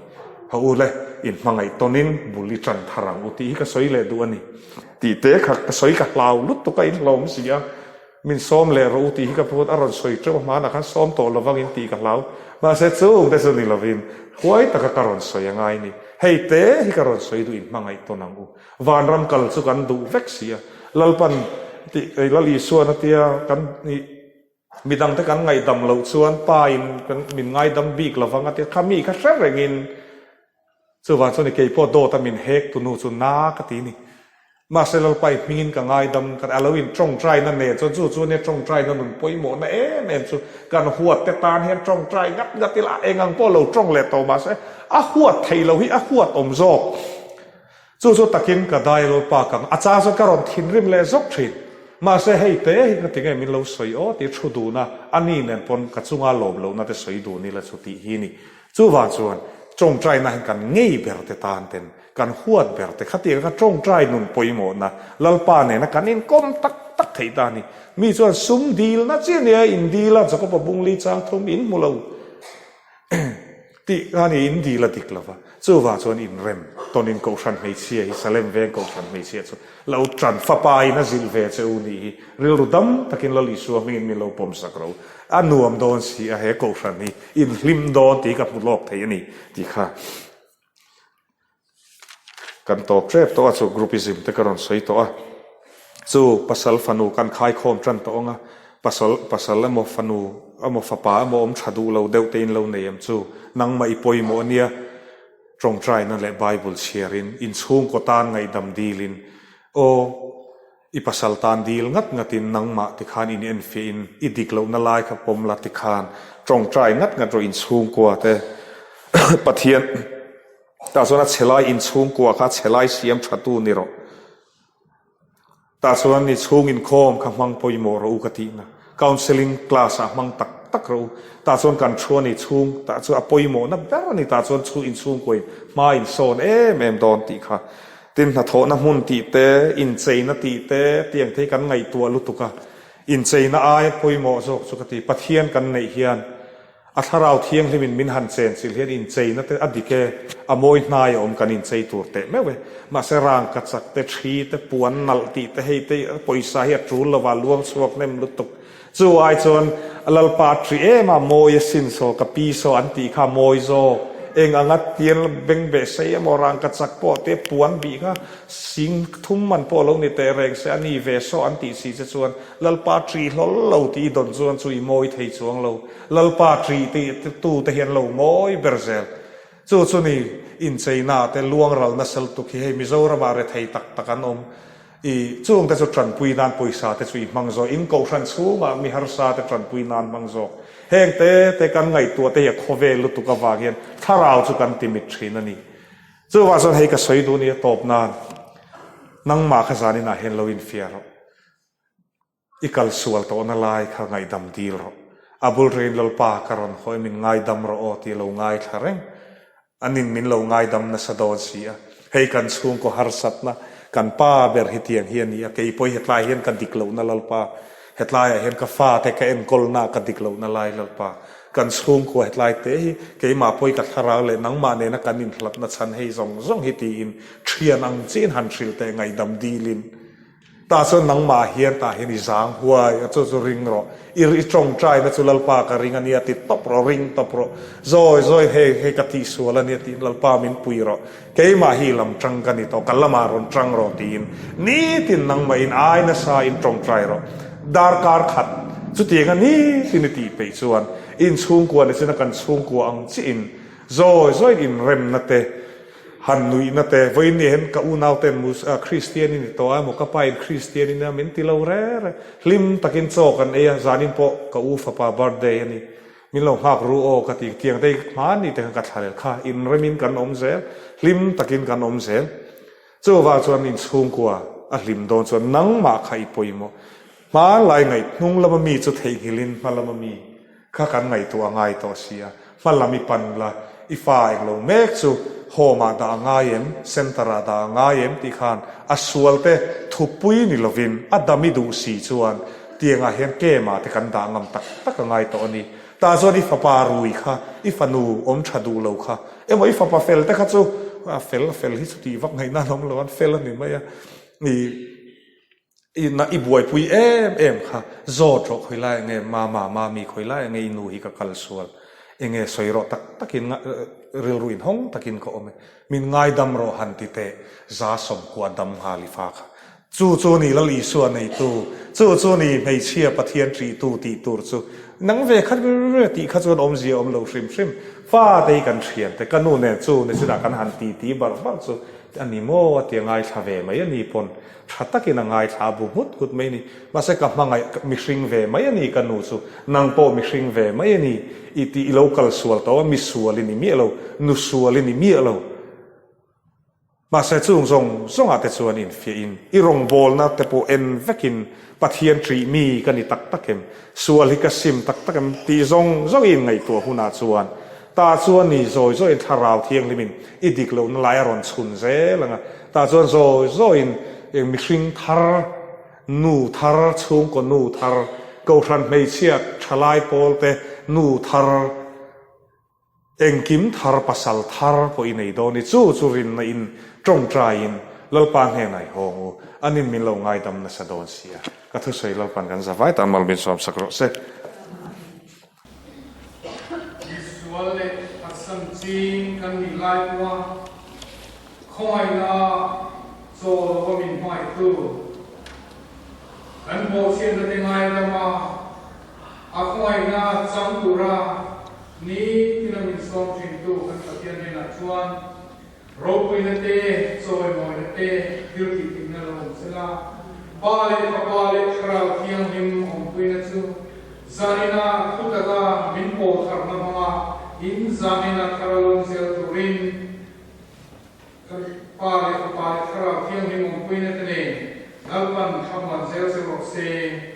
Ho u le, inhmangaih tawnin bul i tan thar ang u tih hi ka sawi leh duh a ni. Tih te kha ka sawi ka hlau lutuk a, inhlawm si a. Min sawm leh rawh u tih hi ka phut a rawn sawi teuh a, hmanah khan sawm tawh lovang in tih ka hlau. Mahse chung te chu ni lovin huai taka ka rawn sawi a ngai ni. Hei te hi ka rawn sawi duh in hmangaih tawn ang u. Vanram kal chu kan duh vek si a. Lalpan tih Lal Isuan a tia kan nih midang te kan ngaihdam loh chuan Pa in kan min ngaidam bik lovang a tia kha mi kha hre rengin Chuvang chuan i kei pawh dawt a min hek tu nu chu na ka ti ni. Mahse Lalpa i hmingin ka ngaidam ka a lo in tawngtaina nen chuan chu chu ania tawngtaina nun pawimawhna em em chu kan huat te tan hian tawngtai ngat ngat ila eng ang pawh lo tawng leh tawh mahse a huat thei lo hi a huat awm zawk. Chu chu takin ka dai Lalpa ka a chang chuan ka rawn thinrim leh zawk thin. Mahse hei te hi ka ti nge min lo sawi aw tih thu dun a a ni nen pawn ka chunga lawm lohna te sawi dun ila chu tih hi ni. Chuvang chuan tawngtaina hian kan ngei ber te tan ten, kan huat ber te khatiang kha tawngtai nun pawimawhna Lalpa nena kan inkawm tak tak theih ta a ni. Mi chuan sum dilna chi a nia, in dil a, Jakoba bungli chang thum in hmu lo tih kha a ni, in dil a dik lo va. Chuvang chuan inrem tawnin Kohhran hmeichhia hi Salem veng Kohhran hmeichhia chu lo tan fapa in a zilh ve che u nih hi rilru dam takin Lal Isua hmingin min lo pawm sak ro. A nuam dawn si a he Kohhran hi inhlim dawn tih ka hmu lawk thei a ni tih kha kan tawp tep tawh a chu groupism te ka rawn sawi tawh a. Chu pasal fanu kan khaikhawm tan tawh ang a, pasal pasal emaw fanu emaw fapa emaw awm tha duh lo deuh te in lo nei em chu nangmah i pawimawh ania tawngtaina leh Bible chhiarin inchhungkaw tan ngaihdam dilin aw i pasal tan dil ngat ngatin nangmah tikhan in enfiahin i dik lohna lai kha pawm la tikhan tawngtai ngat ngat rawh inchhungkua te Pathian. Tah chuan a chhe lai inchhungkua kha chhe lai siam tha tu ni rawh. Tah chuan i chhung inkhawm kha hmang pawimawh rawh u ka tihna. Counselling class ah hmang tak tak rawh u. Tah chuan kan thu a ni chhung tah chu a pawimawhna ber a ni. Tah chuan chhu inchhungkua in hma insawn em em dawn tih kha. Tin hnathawhna hmun tih te, incheina tih te tiang te hi kan ngaihtuah lutuk a. Incheina aia pawimawh zawk chu ka ti. Pathian kan neih hian A thlarau thianghlimin min han chenchilh hian incheina te a dik e, a mawi hnai a awm kan inchei tur teh meuh e. Mahse rangka chak te, thi te, puan nalh tih te hei te pawisa hi a tul lova luang chhuak hnem lutuk. Chu ai chuan Lalpa a ṭi em a, mawi a sin saw, ka pi saw an tih kha mawi zawk. Eng anga tial bengbeh sei emaw rangka chak pawh te puan bih kha sing thum man pawh lo ni teh reng se a ni ve saw an tih si che chuan Lalpa a ṭi hlawl lo tih i dawn chuan chu i mawi thei chuang lo. Lalpa ṭih tih tu te hi an lo ngawi ber zel. Chu chu ni incheina te luangral nasa lutuk hi hei Mizoramah rethei tak tak an awm. I chung te chu ṭanpui nan pawisa te chu i hmang zawk. In kohhran chhungah mi harsa te ṭanpui nan hmang zawk. Heng te te kan ngaihtuah te hi a khawvel lutuk avang hian thlarau chu kan timit ṭhin a ni. Chuvang chuan hei ka sawi duh nia tawp nan nangmah kha zaninah hian lo infiah rawh. I kal sual tawhna lai kha ngaihdam dil rawh. A bul reng Lalpa ka rawn hawi min ngaidam rawh aw tih lo ngaithla reng. Anin min lo ngaidam nasa dawn si a. Hei kan chhungkaw harsatna, kan pa ber hetiang hi a ni a, kei pawh hetlai hian ka dik lohna Lalpa, hetlaiah hian ka fate ka enkawlna ka dik lohna lai Lalpa, kan chhungkua hetlai te hi keimah pawh i ka thlarau leh nangmah nena kan inhlatna chhan hei zawng zawng hi tiin thian ang chiin han hrilh teh ngaihdam dilin Tah chuan nangmah hian tah hian i zang huai a, chu chu ring rawh. I i tawngtaina chu Lalpa ka ring a nia ti tawp rawh, ring tawp rawh. Zawi zawi hei hei ka tihsual a nia tiin Lalpa min pui rawh. Keimah hi i lam tang ka ni tawh, ka lamah rawn tang rawh tiin nitin nangmah in ai nasa in tawngtai rawh. Darkar khat chutiang a nitin i tih peih chuan inchhungkua ni china kan chhungkua ang chiah in zawi zawiin inremna te Han nuihna te, vawiin ni hian ka unau ten Mus ah Kristian i ni tawh a emaw ka pa in Kristian i nia min ti lo re re. Hlim takin chaw kan ei a, zanin pawh ka u fapa birthday a ni. Min lo nghak ru aw ka ti, tiang te hmani te khan ka thla lel kha, inremin kan awm zel, hlim takin kan awm zel. Chuvang chuan inchhungkua a hlim dawn chuan nangmah kha i pawimawh. Hmanlai ngaih hnung lama mi chu theihnghilhin hma lama mi Kha kan ngaihtuah a ngai tawh si a, hma lam i pan la, i fa eng lo mek chu home ah dah a ngai em, centre ah dah a ngai em tih khan a sual te thupui ni lovin a dam i duh si chuan tiang ah hian camp ah te kan dah ngam tak tak a ngai tawh a ni. Tah chuan i fapa rui kha, i fanu awm tha duh lo kha emaw i fapa fel te kha chu a fel a fel hi chu tih vak ngaihna an awm lo an fel a ni mai a, i. I na i buaipui em em kha zawt rawh khawi lai enge mama mami khawi lai enge i nu hi ka kal sual enge sawi rawh tak takin rilru in hawng takin ka awm e min ngaidam rawh han ti teh za sawmkua dam nghal i fa kha chu chu ni Lal Isua neitu chu chu ni hmeichhia Pathian ṭihtu tih tur chu nang ve khat tih kha chuan awmzia awm lo hrim hrim fa te hi kan ṭhian te ka nu nen chu nichinah kan han ti ti barh barh chu a ni maw a ti a ngaithla ve mai a ni pawn Tha takin a ngaithla a bu nghut nghut mai a ni. Mahse ka hmangaih mihring ve mai a ni ka nu chu. Nang pawh mihring ve mai a ni. I tih i lo kal sual tawh a, mi sual i ni miah lo, nu sual i ni miah lo. Mahse chung zawng zawngah te chuan infiahin i rawngbawlna te pawh en vekin Pathian ṭih mi ka ni tak tak em? Sual hi ka sim tak tak em? Tih zawng zawng i inngaihtuah hunah chuan Tah chuan ni zawi zawiin thlarau thianghlimin i dik lohna lai a rawn chhun zel ang a. Tah chuan zawi zawiin mihring thar, nu thar, chhungkaw nu thar, kohhran hmeichhia thalai pawlte nu thar, engkim thar, pasal thar pawh i nei dawn i chu chu rinna in tawngtaiin Lalpa hnenah i hawng u, anin min lo ngaidam nasa dawn sia. Ka thusawi Lalpan kan zavai tan mal min sawmsak rawh se. Misual leh phatsan ching kan nih lai pawha khawngaihna chaw lova min hmangaihtu kan bawhchhiatna te ngaidama a khawngaihna chang tura nitina min sawm thintu kan Pathian hnenah chuan Ropuina te, chawimawina te, thil tih theihna lo awm sela, Pa leh Fapa leh Thlarau Thianghlim awmpuina chu zanina thu taka min pawl tharna hmanga in zanina thar a lawm zel turin. Lalpan thlamuan zel che rawh se.